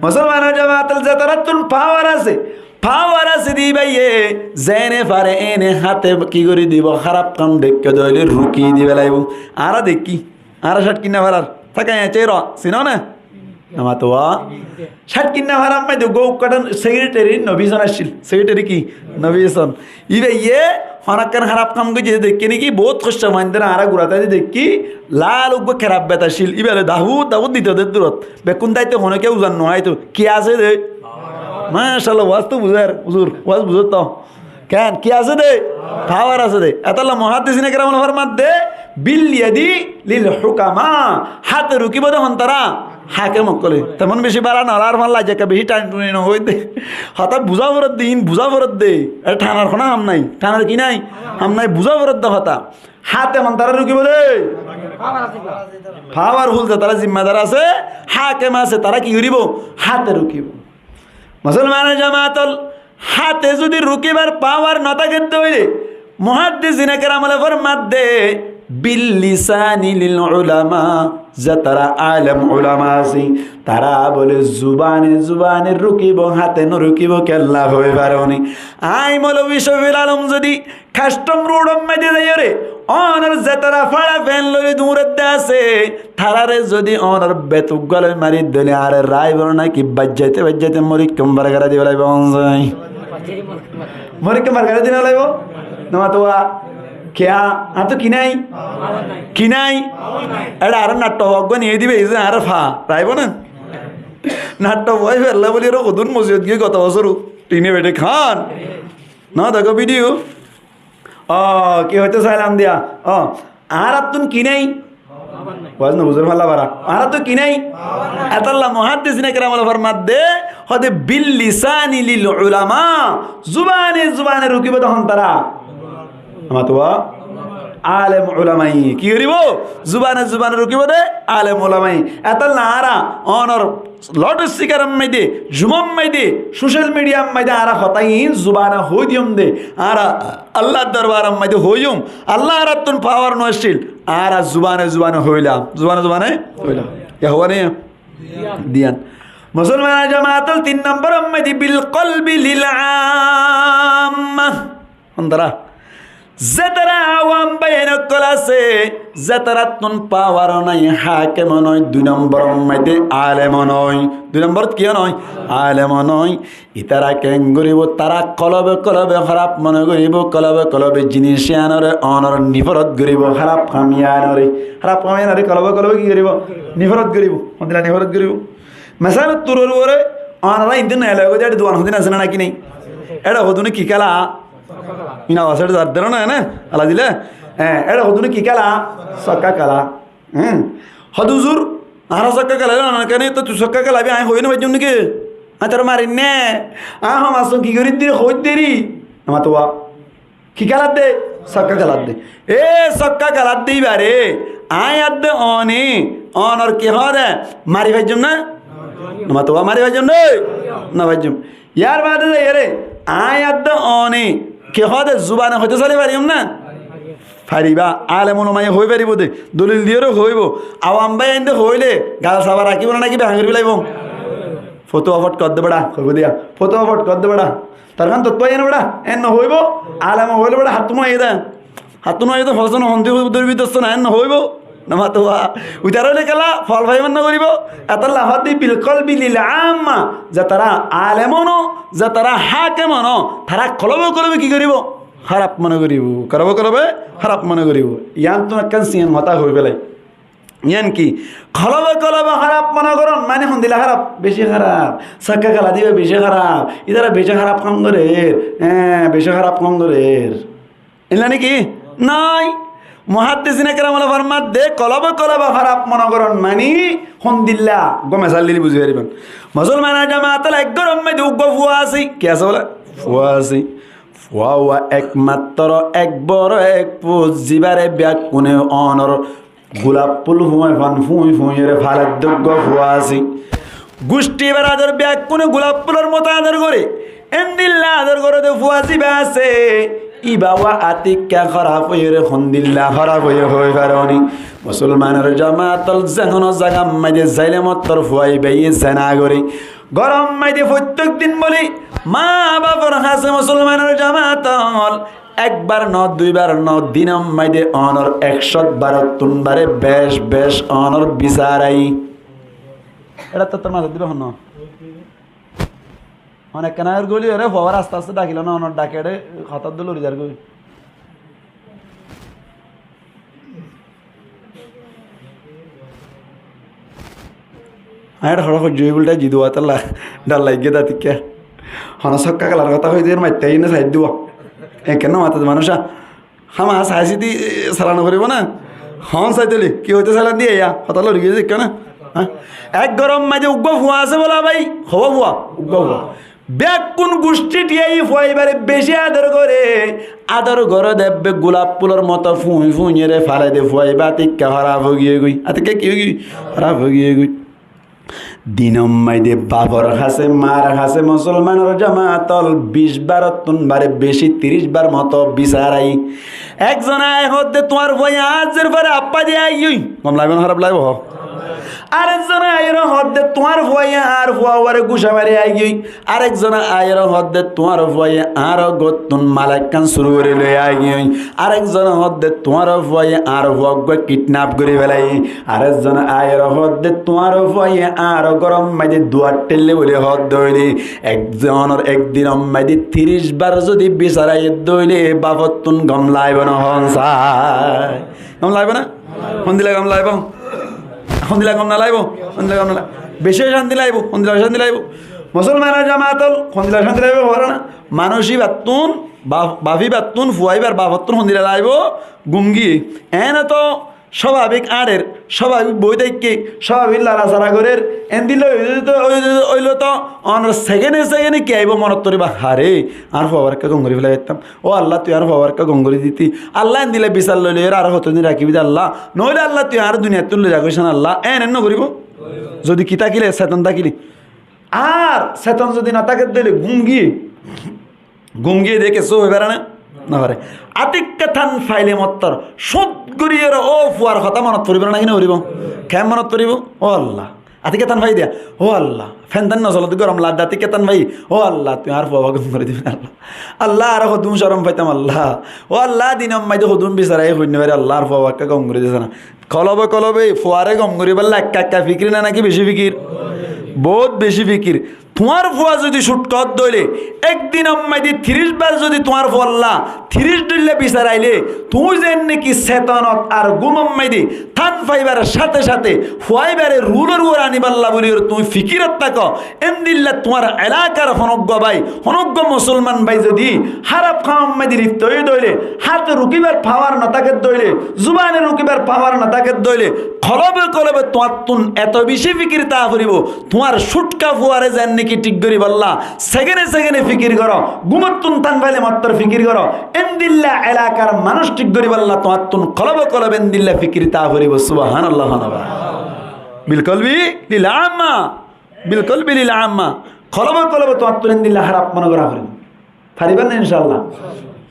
Musolmanor jamaat ol, zetarattún pawar asé, pawar asé de íbaye, zene fare ene háte ki gorí dibo, háraf kam deikkó de óile ruki di félaibo. Añára deikki, añára cát kinna farar. Táka eñce ro, sino na? Nama tuwa? Cát kinna farar maze de gou kadan sekretari nobi zon accíl. Sekretari ki? Nobi zon. Íbaye honókkan háraf kam goijjé de deikké niki, bout hosto faindé na, añára gura táite deikki, lal uggwá keraf bet accíl. Íba loi dahut dahut dito de durot. Bekkún táite honókiya uzan no aito. Ki asé de? Macállah, waz to buzér, huzur, waz buzér to. Keén, ki asé de? Pawar asé de. Etolla muhaddisine keram ole formadde, bil yadi lil hukama. Háte rukibo de hontára? Hákem okkole. Temon beci bála no lar, fán lajja ekka beci tani tuni no hoóidde. Hotá buzá foredde, iín buzá foredde. Ere thanar hono ham nai. Thanar ki nai? Ham nai, buzá foredde hotá. Háte hontára rukibo de? Powerful zetará zimmadar asé, hákem asé, tará ki goríbo? Háte rukibo. Musolmanor jamaat ol, háte zodi rukibar pawar no tákedde óile, muhaddisine keram ole formadde, bil lisani lil ulama, zetará alem ulama asé, tará bole zubane zubane rukibo, háte no rukibo, kella hoi faroni? Aññí moulovi Cofiyul Alom zodi kastom rudor maze zaiyóre, Ónor zetará fáça fen loi duñredde asé, taráre zodi ónor bet uggúa loi mari dóile añáre raibó né náki? Baijjaite baijjaite morikkám bargara di félaibo. Morikkám bargara di félaibo. Nomato wa. Kiyá? Añáttu ki nái? Ki nái? Eçé añáre natto uggúa niyé dibo, ei ze añáre fa, raibó né? Natto uggúa fella buli aró hodún mosjidot giyé goto bosór. Tine bete kán. No, dekó video. Ó, ki hoité sailam diya? Ó, añárattún ki nái? Waz no buzor falla bara. Añárattún ki nái? Etolla muhaddisine keram ókkole formadde, hóde bil lisani lil ulama, zubane zubane rukibo de hontará? Amatuwa alem ulamai. Ki goribo? Zubane zubane rukibo de alem ulamai. Etolla añára ónor loud speaker or maze, Zoom or maze, social media r maze añára hotá in zubane hoi diyum de. Añára Allar dorbar or maze hoiyum. Allah añárattún power no accíl. Añára zubane zubane hoilam. Zubane zubane hoilam. Ya huwa ne? Diyan. Musolmanor jamaat ókkol, tin nombor or maze bil qalbi lil amma. Hontará? Zetará awam báiyain ókkol asé, zetarattún power o nái, hákem o nái, dui nombor or maze alem o nái. Dui nombor ot ki o nái? Alem o nái. Itará keén goribo? Tará kolobe kolobe háraf mone goribo, kolobe kolobe jinis iyanore ónor niforot goribo, háraf ham iyanore. Háraf ham iyanore kolobe kolobe ki goribo? Niforot goribo. Hondilla niforot goribo? Mesal, turor uore ónora indin nai logo de, eçe duan hodin asé né náki nái? Eçe hodune ki kéla? Ina wasar zar dero na, na? Ala dile? Eçe hodune ki kéla? Sokka kéla. Hé. Hóde huzur, añára sokka kélaile, ónora kene to tui sokka kélabi, añí hoi no faijjum niki? Añí tore marim né? Añí hom asón ki gorir de, hoir de ri? Amatuwa. Ki kélar de? Sokka kélar de. E sokka kélar de ibare añí adde óne, ónor ki hóde? Mari faijjum na? Amatuwa, mari faijjum na? No faijjum. Yar bade zaiyore añí adde óne ki hóde, zubane hoito sali fariyum na? Fariba. Alem ulamaye hoi faribo de, dolil diyore hoibo. Awam báiyain de hoile gal saba rakibo na náki, behan gori felaibo? Fotuwa fot gor de bera, hoibo de ya. Fotuwa fot gor de bera. Tar kán tottu aiyé né bera? En no hoibo. Alem hoile bera hattún aiyé de. Hattún aiyé de, fosón hondi hoibo, durbi dosto na, en no hoibo. Namatuwa. Uitar óile kela, fol faibar no goribo. Etolla hóde bil qalbi lil amma. Zetará alem o no, zetará hákem o no, tará kolobe kolobe ki goribo? Háraf mone goribo. Kolobe kolobe háraf mone goribo. Iyan to ekkán siyan hotá hoi felai. Iyan ki? Kolobe kolobe háraf mone goron mani hondilla háraf? Beci háraf. Sokka kéla diba beci háraf. Itara beci háraf ham gorer. Hé, beci háraf ham gorer. Illa niki? Nai. Muhaddisine keram ókkole formadde, kolobe kolobe háraf mone goron mani hondilla? Uggúa mesal dile buzi fariban. Musolmanor jamaat ókkol, ek góror maze uggúa fua asé. Ki asé bole? Fua asé. Fua uwa ekmatro ek boro ek fua, zibare beggúne ónor gulaf ful fúai fan fúi fúiyore faler de uggúa fua asé. Gucthi ibar ador, beggúne gulaf fulor moto ador gore. Endilla ador gore de fua ziba asé, iba uwa atikka háraf óiyore hondilla háraf óiye hoi faro ni? Musolmanor jamaat ókkol, ze hono zagar maze zaile mottor fua ibaye zena gore. Góror maze fottek din buli ma bafor hásé, musolmanor jamaat ókkol, ekbar no, duibar no, dinor maze ónor ekcót barottún bare bec bec ónor bisar ai. Eçe to tor mazé diba hon no? Ónor ekkán añár goli ore fua aste aste dakilo na, ónor dake eçe hotá dóri zargoi. Añí eçe hoçé hoijjí, oi bulta jidu atalla dhar laigge de atikka. Hono sokka kélar hotá hoide, matta ine said dibo. Ekkán no mata de manúic. Háma saisi di, e, salano foribo na. Hon sai dile, ki hoite sailam diya, hotá lori giyé de ekkán na. Há? Ek góror maze uggúa fua asé bole bái, howa fua, uggúa fua. Beggún gucthi thiyaiyé fua ibare beci ador gore, ador gore de ebbe gulaf fulor moto fúi fúiyore fale de, fua iba atikka háraf ói giyé goi. Atikka ki ói giyé? Háraf ói giyé goi. Dinor maze bafor hásé, mar hásé, musolmanor jamaat ókkol, bic barottún bare beci, tiríc bar moto bisar ai. Ekzone aiyé hoó de, tuáñr fua aijjar fore affa de aiyói. Gom laibo na háraf laibo, hoó? Arekzone aiyóre hoódde, tuáñr fuaye añár fua uore gucá mari aigiyói. Arekzone aiyóre hoódde, tuáñr fuaye añár góttun mal ekkán suru gorí loi aigiyói. Arekzone hoódde, tuáñr fuaye añár fua uggúa kidnap gorí felaiyé. Arekzone aiyóre hoódde, tuáñr fuaye añár góror maze duar théille buli hoódde óile, ekzonor ek dinor maze tiríc bar zodi bisar aiyé dé óile, bafottún gom laibo né hoón sai? Gom laibo né? Hondilla gom laibo? Hondilla gom no laibo? Hondilla gom no laibo? Beci cánti laibo, hondilla cánti laibo? Musolmanor jamaat ól, hondilla cánti laibo, hoór na? Manúic íbattún, baf-, baf íbattún, fua íbar bafottún hondilla laibo? Gúm giyé. Eéne toó sóbabik áñçer, sóbabik boói táikke, sóbabik larasára gorér, endilla óile toó, óile toó, óile toó onor sekene sekene ki aibó monot? Toribá, haré, añár fua uore ekká gom gorí félai faittám. Ó Allah, tui añár fua uore ekká gom gorí diti. Allah, endilla bisar loi loi añáre hotodin rakíbi dé Allah. Noóile Allah, tui añáre duniyattú loi zagói san Allah. Eén eén no goríbo? Zodi ki tákile, seton tákile. Ar seton zodi no táke dé óile gúm giyé. Gúm giyé dé kessú hoi fare né? No fare. Atikka tán faile mottor cút gorí ere ó fuar hotá monot foribó né náki no foribó? Keén monot foribó? Ó Allah. Atikka tán fai diya, ó Allah, fen tán no solodde, gorom ladde, atikka tán fai, ó Allah, tui añár fua uore gom gorí diba Allah. Allah, añára hodún corom faitam Allah. Ó Allah, dinor maze hodún bisar aiyé hoi no fari Allah, añár fua uore ekká gom gorí diyó na. Kolobe kolobe fuare gom goríballa ekka ekka fikir né náki beci fikir? Bout beci fikir. Tuáñr fua zodi cútka ódde óile, ek dinor maze tiríc bar zodi tuáñr fualla tiríc dhoilla bisar aile, tuñí zeén niki setonot ar gúmor maze tán faibar cáte cáte fua íbare rulor uore anibálla buli tuñí fikirot táko, endilla tuáñr elakar honóggua bái, honóggua musolman bái zodi háraf kamor maze lipto óiye dé óile, háte rukíbar pawar no táke dé óile, zubane rukíbar pawar no táke dé óile, kolobe kolobe tuáñttún eto beci fikir táa foribó, tuáñr cútka fuare zeén niki thík goríballa sekene sekene fikir goró, gúmottún tán faile mottor fikir goró, endilla elakar manúic thík goríballa tuáñttún kolobe kolobe endilla fikir táa foribó. Subhánallah, honóba. Bil kolbi lil amma. Bil kolbi lil amma. Kolobe kolobe tuáñttún endilla háraf mone gorá foribó. Faribá né incállah?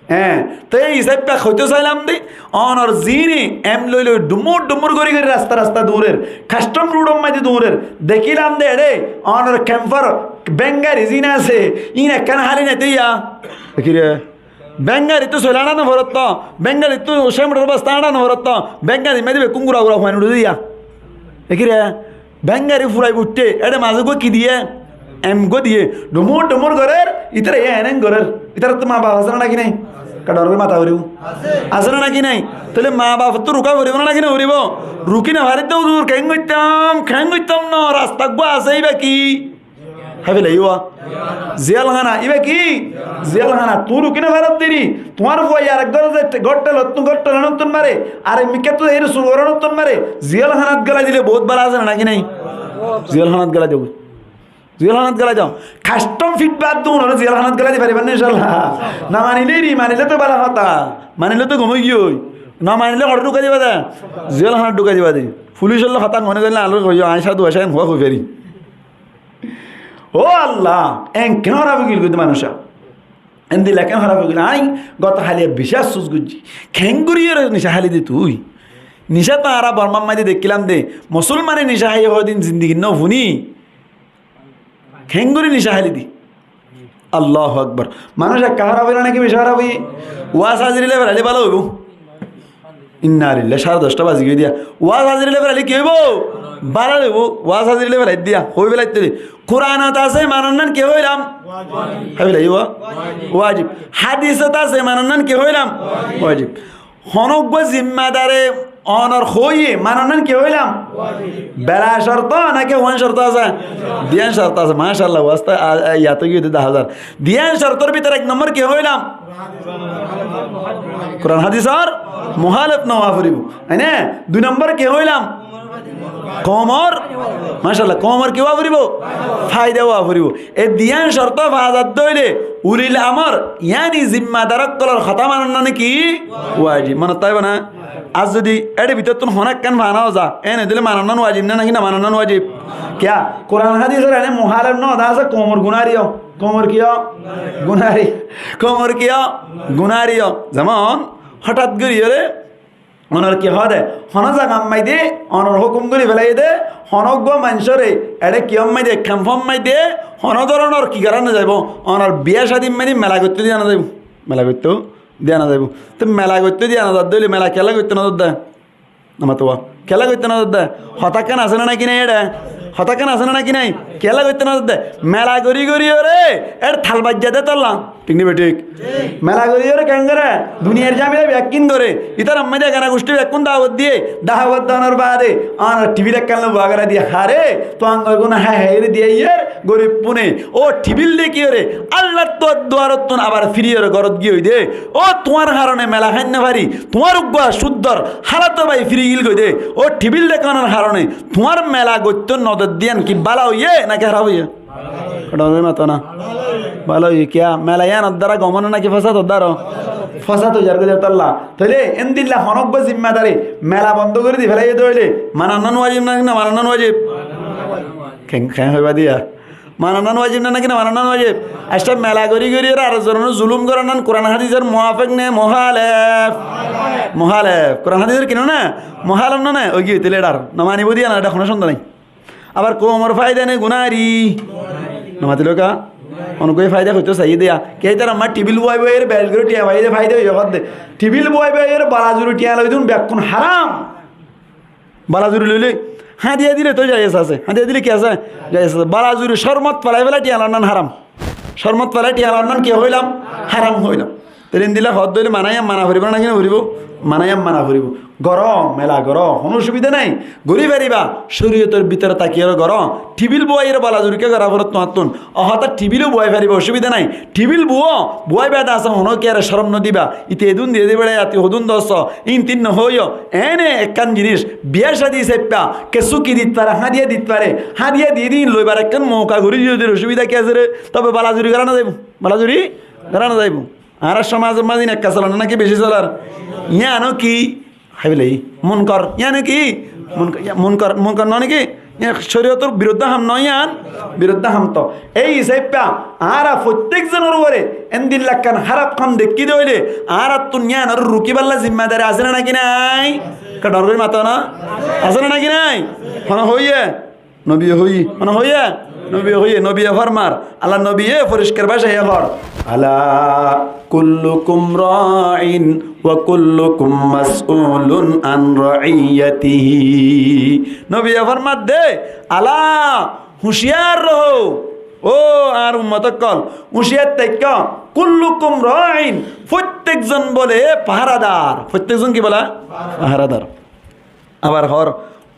Eé, te ei hísafe hoitó sailam de, onor ziíne em loi loi dhumur dhumur gorí gorí rasta rasta durer, kastom rudor maze durer, dekílam de ere, onor kemfor bengari ziín asé, iín ekkán háli nai de ya. Dekíre, bengari tú soil añçá no forotto, bengari tú cemtor bosta añçá no forotto, bengari maze bekkún gura gura fuain uçí de ya. Dekíre, bengari furai buçé, ére mazé goi ki diyé? Em goi diyé. Dhumur dhumur gorér, ítara yó en en gorér. Ítarattu maa baf asé né náki nái? Ekka dhor gorí mata foribó. Asé né náki nái? Tóile maa bafottú ruká foribó né náki no foribó? Rukí no faridde huzur, keén goittám, keén goittám no, rasta uggúa asé, íba ki? Háfilaiwa. Ziyalhána, íba ki? Ziyalhána. Tuñí rukí no faroddé ri, tuáñr fuaye arek gór zaitté, gór thelottu, gór thelanottún mare, arek mikkáttú zaiyóre sur gorónottún mare, ziyalhánat gélai dile bout bála asé né náki nái? Ziyalhánat gélai dibou. Ziyalhánat gélai dibou. Kastom fit baad dun, ore ziyalhánat gélai di faribá né incállah? No manilé ri, manilé to bála hotá, manilé to gom ói giyói, no manilé hoçé dhukai diba de? Ziyalhánat dhukai diba de. Fulicolla hotá mone goillé añáre hoiyó, añí sádu asé, en hoi fari. Ó Allah, en keén hóraf ói giyói de manúic? Endilla keén hóraf ói giyói? Añí goto háliya beci afsus goijjí. Keéngorí ere nicá háli de tui? Nicá to añára Bormár maze dekílam de, musolmane nicá háiye hoódin zindigit no fúni. Keéngorí nicá háli de? Allahu Akbar. Manúic ekka hóraf óile náki beci hóraf óiye? Waz háziri loi felaile bála óibo. Inna lillahi, sáre doc bazi giyói de ya. Waz háziri loi felaile ki óibo? Bála óibo. Waz háziri loi felaile de ya. Hoi felaile de. Kuranot asé manon nan ki hoilam? Wajib. Hoi felaile wa-, wajib. Hadisot asé manon nan ki hoilam? Wajib. Honó uggúa zimmadare onor hoiye manon nan ki hoilam? Wajib. Bela corto náki hoán corto asé? Diyan corto asé. Macállah, wasta, a, a, yad ói giyói de daházar. Diyan cortor bútore ek nombor ki hoilam? Kuran hadisor muhálef no ówa foribó. Aine, dui nombor ki hoilam? Koumor, macállah, koumor ki ówa foribó? Faida ówa foribó. E diyan corto fa zadde óile ulil amor, yáni zimmadar ókkolor hotá manon nan ki wajib. Monot táibo na? Ar zodi ére bútottún honó ekkán fa no za, en óile manon nan wajib né náki no manon nan wajib? Kiyá? Kuran hadisor ene muhálef no de asé koumor gunári ó. Koumor ki ó? Gunári. Koumor ki ó? Gunári ó. Zemon hotát gorí ore Onor ki hoó de, hono zagat maide onor hókum gorí félaiye de, hono uggwá maincóre eçé ki ot maide, kemp ot maide, hono dóronor ki gorá no zaibo, onor biyá cádi maide mela goittó diya no zaibo. Mela goittó diya no zaibo. Te mela goittó diya no zadde óile mela kiyólla goittó no zadde? Nomatuwa. Kiyólla goittó no zadde? Hotá ekkán asé né náki nái eçé? Hotá ekkán asé né náki nái? Kiyólla goittó no zadde? Mela gorí gorí óre, eçé tal baijja de tolla. Thík né bethík? Mela gorí óre keén goré? Duniyar zamela bekkún goré. Ítarar maze egana gucthí bekkún dawot diye, dawot donor baade, onor thibil ekkán loi bua gorá diye, hare, tuáñgor gún hái hái re diye iyér, gorib fune. Ó thibil de ki óre? Allahttu duarottún abar firi óre górot giyói de. Ó tuáñr harone mela háin no fari, tuáñr uggwá cúddor hálot bái firi gil goi de. Ó thibil de kánor harone, tuáñr mela goittó no der diyan ki bála óiye náki hárap óiye? Kotha hoór de mato na. Bála óiye. Kiyá? Mela yíanor dára gom ó né náki fosádor dára? Fosát ói zargói de tolla. Tóile endilla honó uggwá zimmadari mela bondó gorí di félaiye de óile manannan wajib né náki no manannan wajib? Keén, keén hoiba diya? Manannan wajib né náki no manannan wajib? Accá, mela gorí gorí ar zoronor zulum gorannan Kuran hádisor muwafek né muhálef? Muhálef. Kuran hádisor ki no né? Muhálef no né? Ói giyói, tóile eçé ar no manibo diya no, eçé honó cónda nái. Abar koumor faida né gunári? No matiló ká? Onor uggwá faida hoitó saiyé de ya. Kiyá ítarar maze thibil buwai buwai ere bec gorí thiañ faiyé de, faida óiye hoó de. Thibil buwai buwai ere bala zuri thiañ loi dun bekkún háram. Bala zuri loile, hádiya dile to jaiz asé. Hádiya dile ki asé? Jaiz asé. Bala zuri córmot félai félai thiañ lonnan háram. Córmot félai thiañ lonnan ki hoilam? Háram hoilam. Tóile endilla hoó de óile mana yían mana foribó né náki no foribó? Mana yían mana foribó. Goró, mela goró, honó osubida nái. Gorí fariba, córiyotor bútore táki ore goró. Thibil buwai ore bala zuri kiyá gorá foribó tuáñttún? Ó hotá thibil ó buwai fariba, osubida nái. Thibil buwó, buwai baade asé honókiyáre córom no diba. Íte edún diyé de beçá, yati hodún dossó, íin tin no hoiyó. Ene ekkán jinis, biyá cádi sáippa, kessú ki dit fare, hádiya dit fare. Hádiya diyé de íin loibar ekkán mouka gorí diyé de, osubida ki asé re? Tobe bala zuri gorá no zaibo. Bala zuri gorá no zaibo. Añárar cómazor maze íin ekka solar né náki beci solar? Yíano ki? Háibilai. Munkor. Yíano ki? Munkor, yá-, munkor, munkor no né ki? Yían córiyotor biruddé ham no, yían biruddé ham to. Ei hísafe añára fottek zonor uore endilla ekkán háraf ham dekkí de óile añárattún yíanoré rukíballa zimmadari asé né náki nái? Ekka dor gorí mato na? Asé né náki nái? Hone hoiyé? Nobiye hoiyé, mane hoiyé, nobiye hoiyé, nobiye formar, Allar nobiye foriskar bácaye hoór, "Ala kullukum ra'in wa kullukum mas'ulun an ra'iyyatihi." Nobiye formar de, "Ala, huciyar roho, ó añár ummot ókkol, huciyar táikko, kullukum ra'in, fottek zon bóle faharadar." Fottek zon ki bóle? Faharadar. Abar hoór,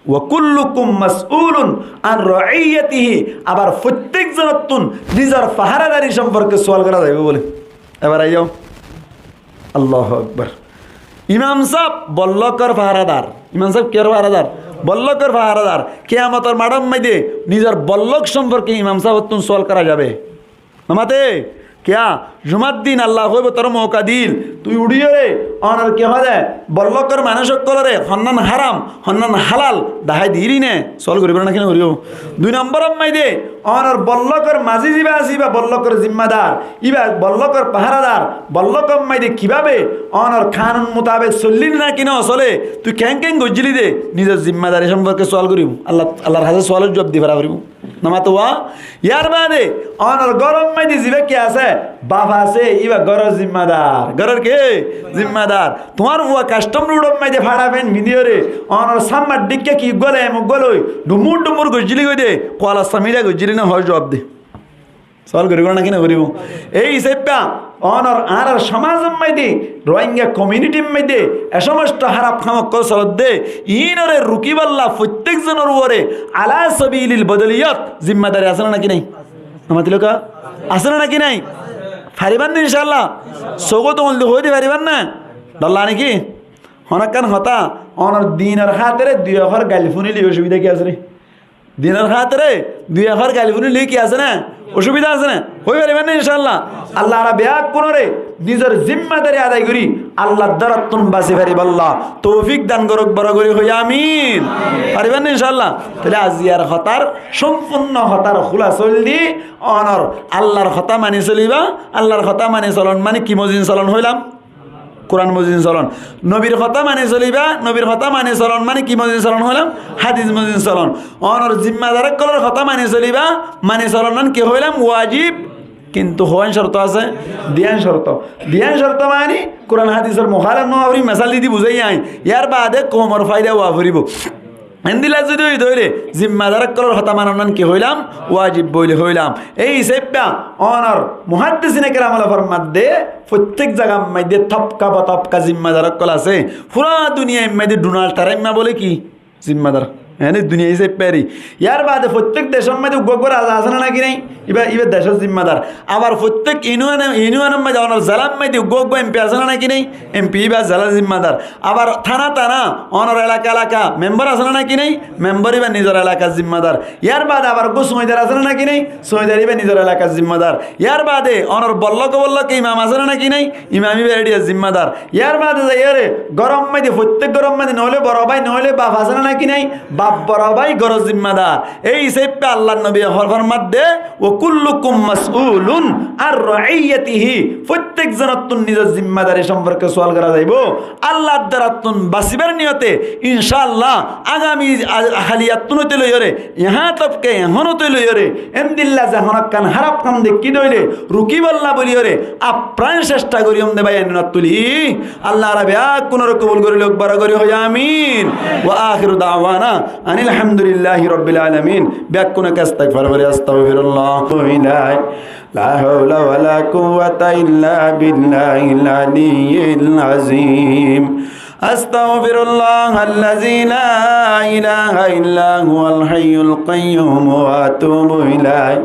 "Wa kullukum mas'ulun an ra'iyyatihi." Abar fottek zonottún nizor faharadarir somporke sual gorá zaibo bóle. Ebar aiyó. Allahu Akbar. Imam sáb bollókor faharadar. Imam sáb kiyór faharadar? Bollókor faharadar. Kiyamotor maçór maze nizor bollók somporke imam sábottún sual gorá zaibo. No mate, kiyá? Jumar din Allah hoibo, "Toré mouka dil, tui uçíyore onor ki hoó de, bollókor manúic ókkolore honnán háram, honnán hálal dahái diri né?" Sual goríbo né náki no goríbo? Dui nombor ot maze onor bollókor maze ziba asé, iba bollókor zimmadar, iba bollókor faharadar, bollókor maze kibábe onor kanun mutabek soillé né náki no sole, tui keén keén goijjíli de, nizor zimmadari somporke sual goríbo. Allah, Allar hañsé sualor juab di fara foribo. No matuwa? Yar baade onor góror maze zibá ki asé? Baf asé, iba góror zimmadar. Góror ki? Zimmadar. Tuáñr fua kastom ruçor maze fáça fent findíyore onor sámmar dhíkka ki uggúa loi, em uggúa loi, dhumur dhumur goijjíli goi de, kualor samíla goijjíli né hoó, juab de. Sual goríbo né náki no goríbo? Ei hísafe onor añárar somazor maze, Rohingya komiunitir maze e somosto háraf ham ókkol soler de, iínore rukíballa fottek zonor uore ala sabilil bodoliyot zimmadari asé né náki nái? No matiló ká? Asé né náki nái? Faribán né incállah? Sógot ongul di hoói di faribán né? Dólla né ki? Honókkan hotá, onor dinor hátore dui okór gail fúnile osubida ki asé né? Dinor hátore dui okór gail fúnile ki asé né? Osubida asé né? Hoi faribán né incállah? Allah añára beggúnore nizor zimmadari adai gorí Allar dórottún basi faribálla toufik dan gorouk, boro gorí hoi amin. Faribán né incállah? Tóile aziyar hotár sompurno hotár húlasa óilde, onor Allar hotá mani soliba, Allar hotá mani solon mani ki mozin solon hoilam? Kuran mozin solon. Nobir hotá mani soliba, nobir hotá mani solon mani ki mozin solon hoilam? Hadis mozin solon. Onor zimmadar ókkolor hotá mani soliba, mani solon mani ki hoilam? Wajib. Kintu hoán corto asé, diyan corto. Diyan corto mani Kuran hadisor muhálef no ói fore, mesal didi buzái añí. Yar baade koumor faida ói foribo. Endilla zodi ói dóile, zimmadar ókkolor hotá manon ki hoilam? Wajib buli hoilam. Ei hísabe onor muhaddisine keram ókkole formadde, fottek zagar maze tobka ba tobka zimmadar ókkol asé. Fura duniyar maze Donald Trump buli ki? Zimmadar. Ene duniyai hísabe eri. Yar baade fottek decor maze uggwá uggwá raza asé né naki nai? Iba, iba decor zimmadar. Abar fottek iunuan, iunuanor maze, onor zelar maze uggwá uggwá M P asé né naki nai? M P iba zelar zimmadar. Abar tána tána, onor elaka elaka membar asé né naki nai? Membar iba nizor elakar zimmadar. Yar baade abar uggwá soidar asé né naki nai? Soidar iba nizor elakar zimmadar. Yar baade onor bollok bollok imam asé né naki nai? Imam iba eriyar zimmadar. Yar baade zaiyóre góror maze, fottek góror maze noóile boro bái, noóile baf asé né naki nai? Baf boro bái góror zimmadar. Ei hísabe Allar nobi hor-, formadde, "Wa kullukum mas'ulun an ra'iyyatihi." Fottek zonottún nizor zimmadari somporke sual gora zaibo. Allar darattún basibar niyote, incaallah, agami a-, haliyattún óite loiyóre, ehón tobke ehón óite loiyóre, endilla ze honó ekkán háraf ham dekí dóile, rukibolla buliyóre, apran cesta goijjum de bái, ainot tuli. Allah añára beggúnore kobul gorí louk, boro gorí hoó amin. Wa akhiru da'wana anil hamdulillahi rabbil alamin. Beggúne istigfar fori, astagfirullah. La hawla wa la quwwata illa billahil aliyyil azim. Astaghfirullahal lazi la ilaha illa huwal hayyul qayyum wa atubu ilaih.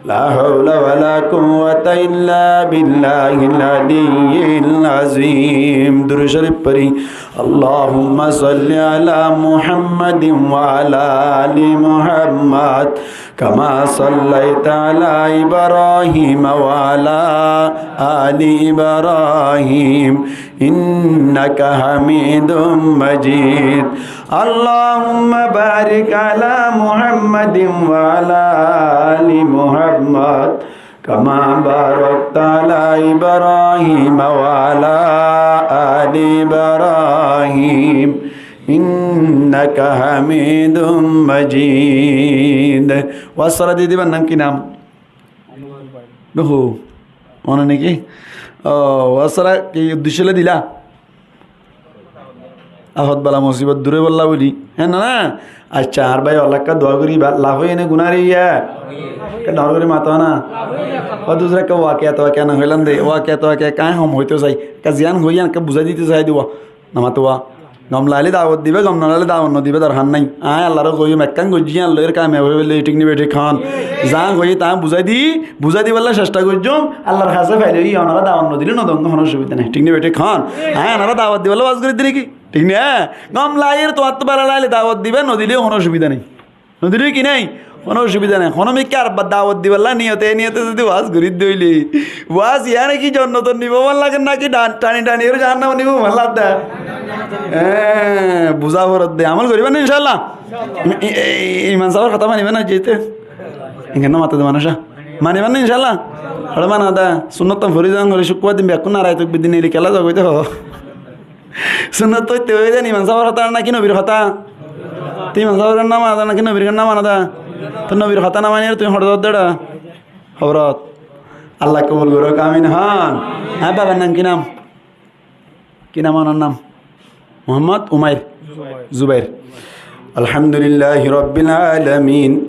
La hawla wa la quwwata illa billahil aliyyil azim. Durud Sharif pori. Allahumma salli ala Muhammadin wa ala ali Muhammad. Kama sallaita ala Ibrahim wa ala ali Ibrahim. Innaka hamidum majid. Allahumma barik ala Muhammadin wa ala ali Muhammad. Kama barakta ala Ibrahim wa ala ali Ibrahim. Innaka hamidum majid. Wasara didi bar nam ki nam? Duhu. Mone naki? Ó, wasara ki uddecco loi dila? Afot bala musibot dur óibolla buli. Hé na na? Accá, añár bái ókkol ekká dua goríba, laf óiye né guná óiye? Ekká dor gorí mato na. Ó duzra ekká wakiya towakiya no hoilam de, wakiya towakiya ekká hom hoito sai. Ekká ziyan hoiyé ekká buzái dito sai de. Namatuwa. Gom laile dawot diba, gom no laile dawot no diba, dorhar nai. Añí Allaré hoiyum, ekkán goijjí, Allaye kamiyab óibolla, thík ni bethík hoón? Za hoiyí taa buzái di, buzái dibolla cesta goijjum, Allar hañsé faile óiye, onora dawot no dile no dong, hono osubida nai. Thík ni bethík hoón? Añí onora dawot dibolla waz gorí di naki? Thík na? Gom laile, tuáñrtu bála laile dawot diba, no dile hono osubida nai. No dile ki nai? Hono osubida nai. Hono mikká ar dawot dibolla niyote, niyote zodi waz gorí dóile, waz iyáne ki jonnotot nibo mone lager naki, than-, thani thani ore jahannamot nibo mone lager de? Hé, buza foredde. Amol goriba né, incaallah? I-, i-, i-, imam sábor hotá maniba né, jeite? Enggán no mate de manúc. Maniba né, incaallah? Hotá mana de. Sunnot tan fori zan, fori cukkurbar din bekkún narai takbir di neli kela zagói de. Sunnot óite óiye de imam sábor hotá naki nobir hotá? Tui imam sábor hotá no mana de naki nobir hotá mana de? Toi nobir hotá no maniyóre tui hoçé zar de? Hoborot. Allah kobul gorouk, amin hoón. Añár babar nam ki nam? Ki nam onar nam? Muhammad Umair. Zubair. Alhamdulillahi rabbil alamin.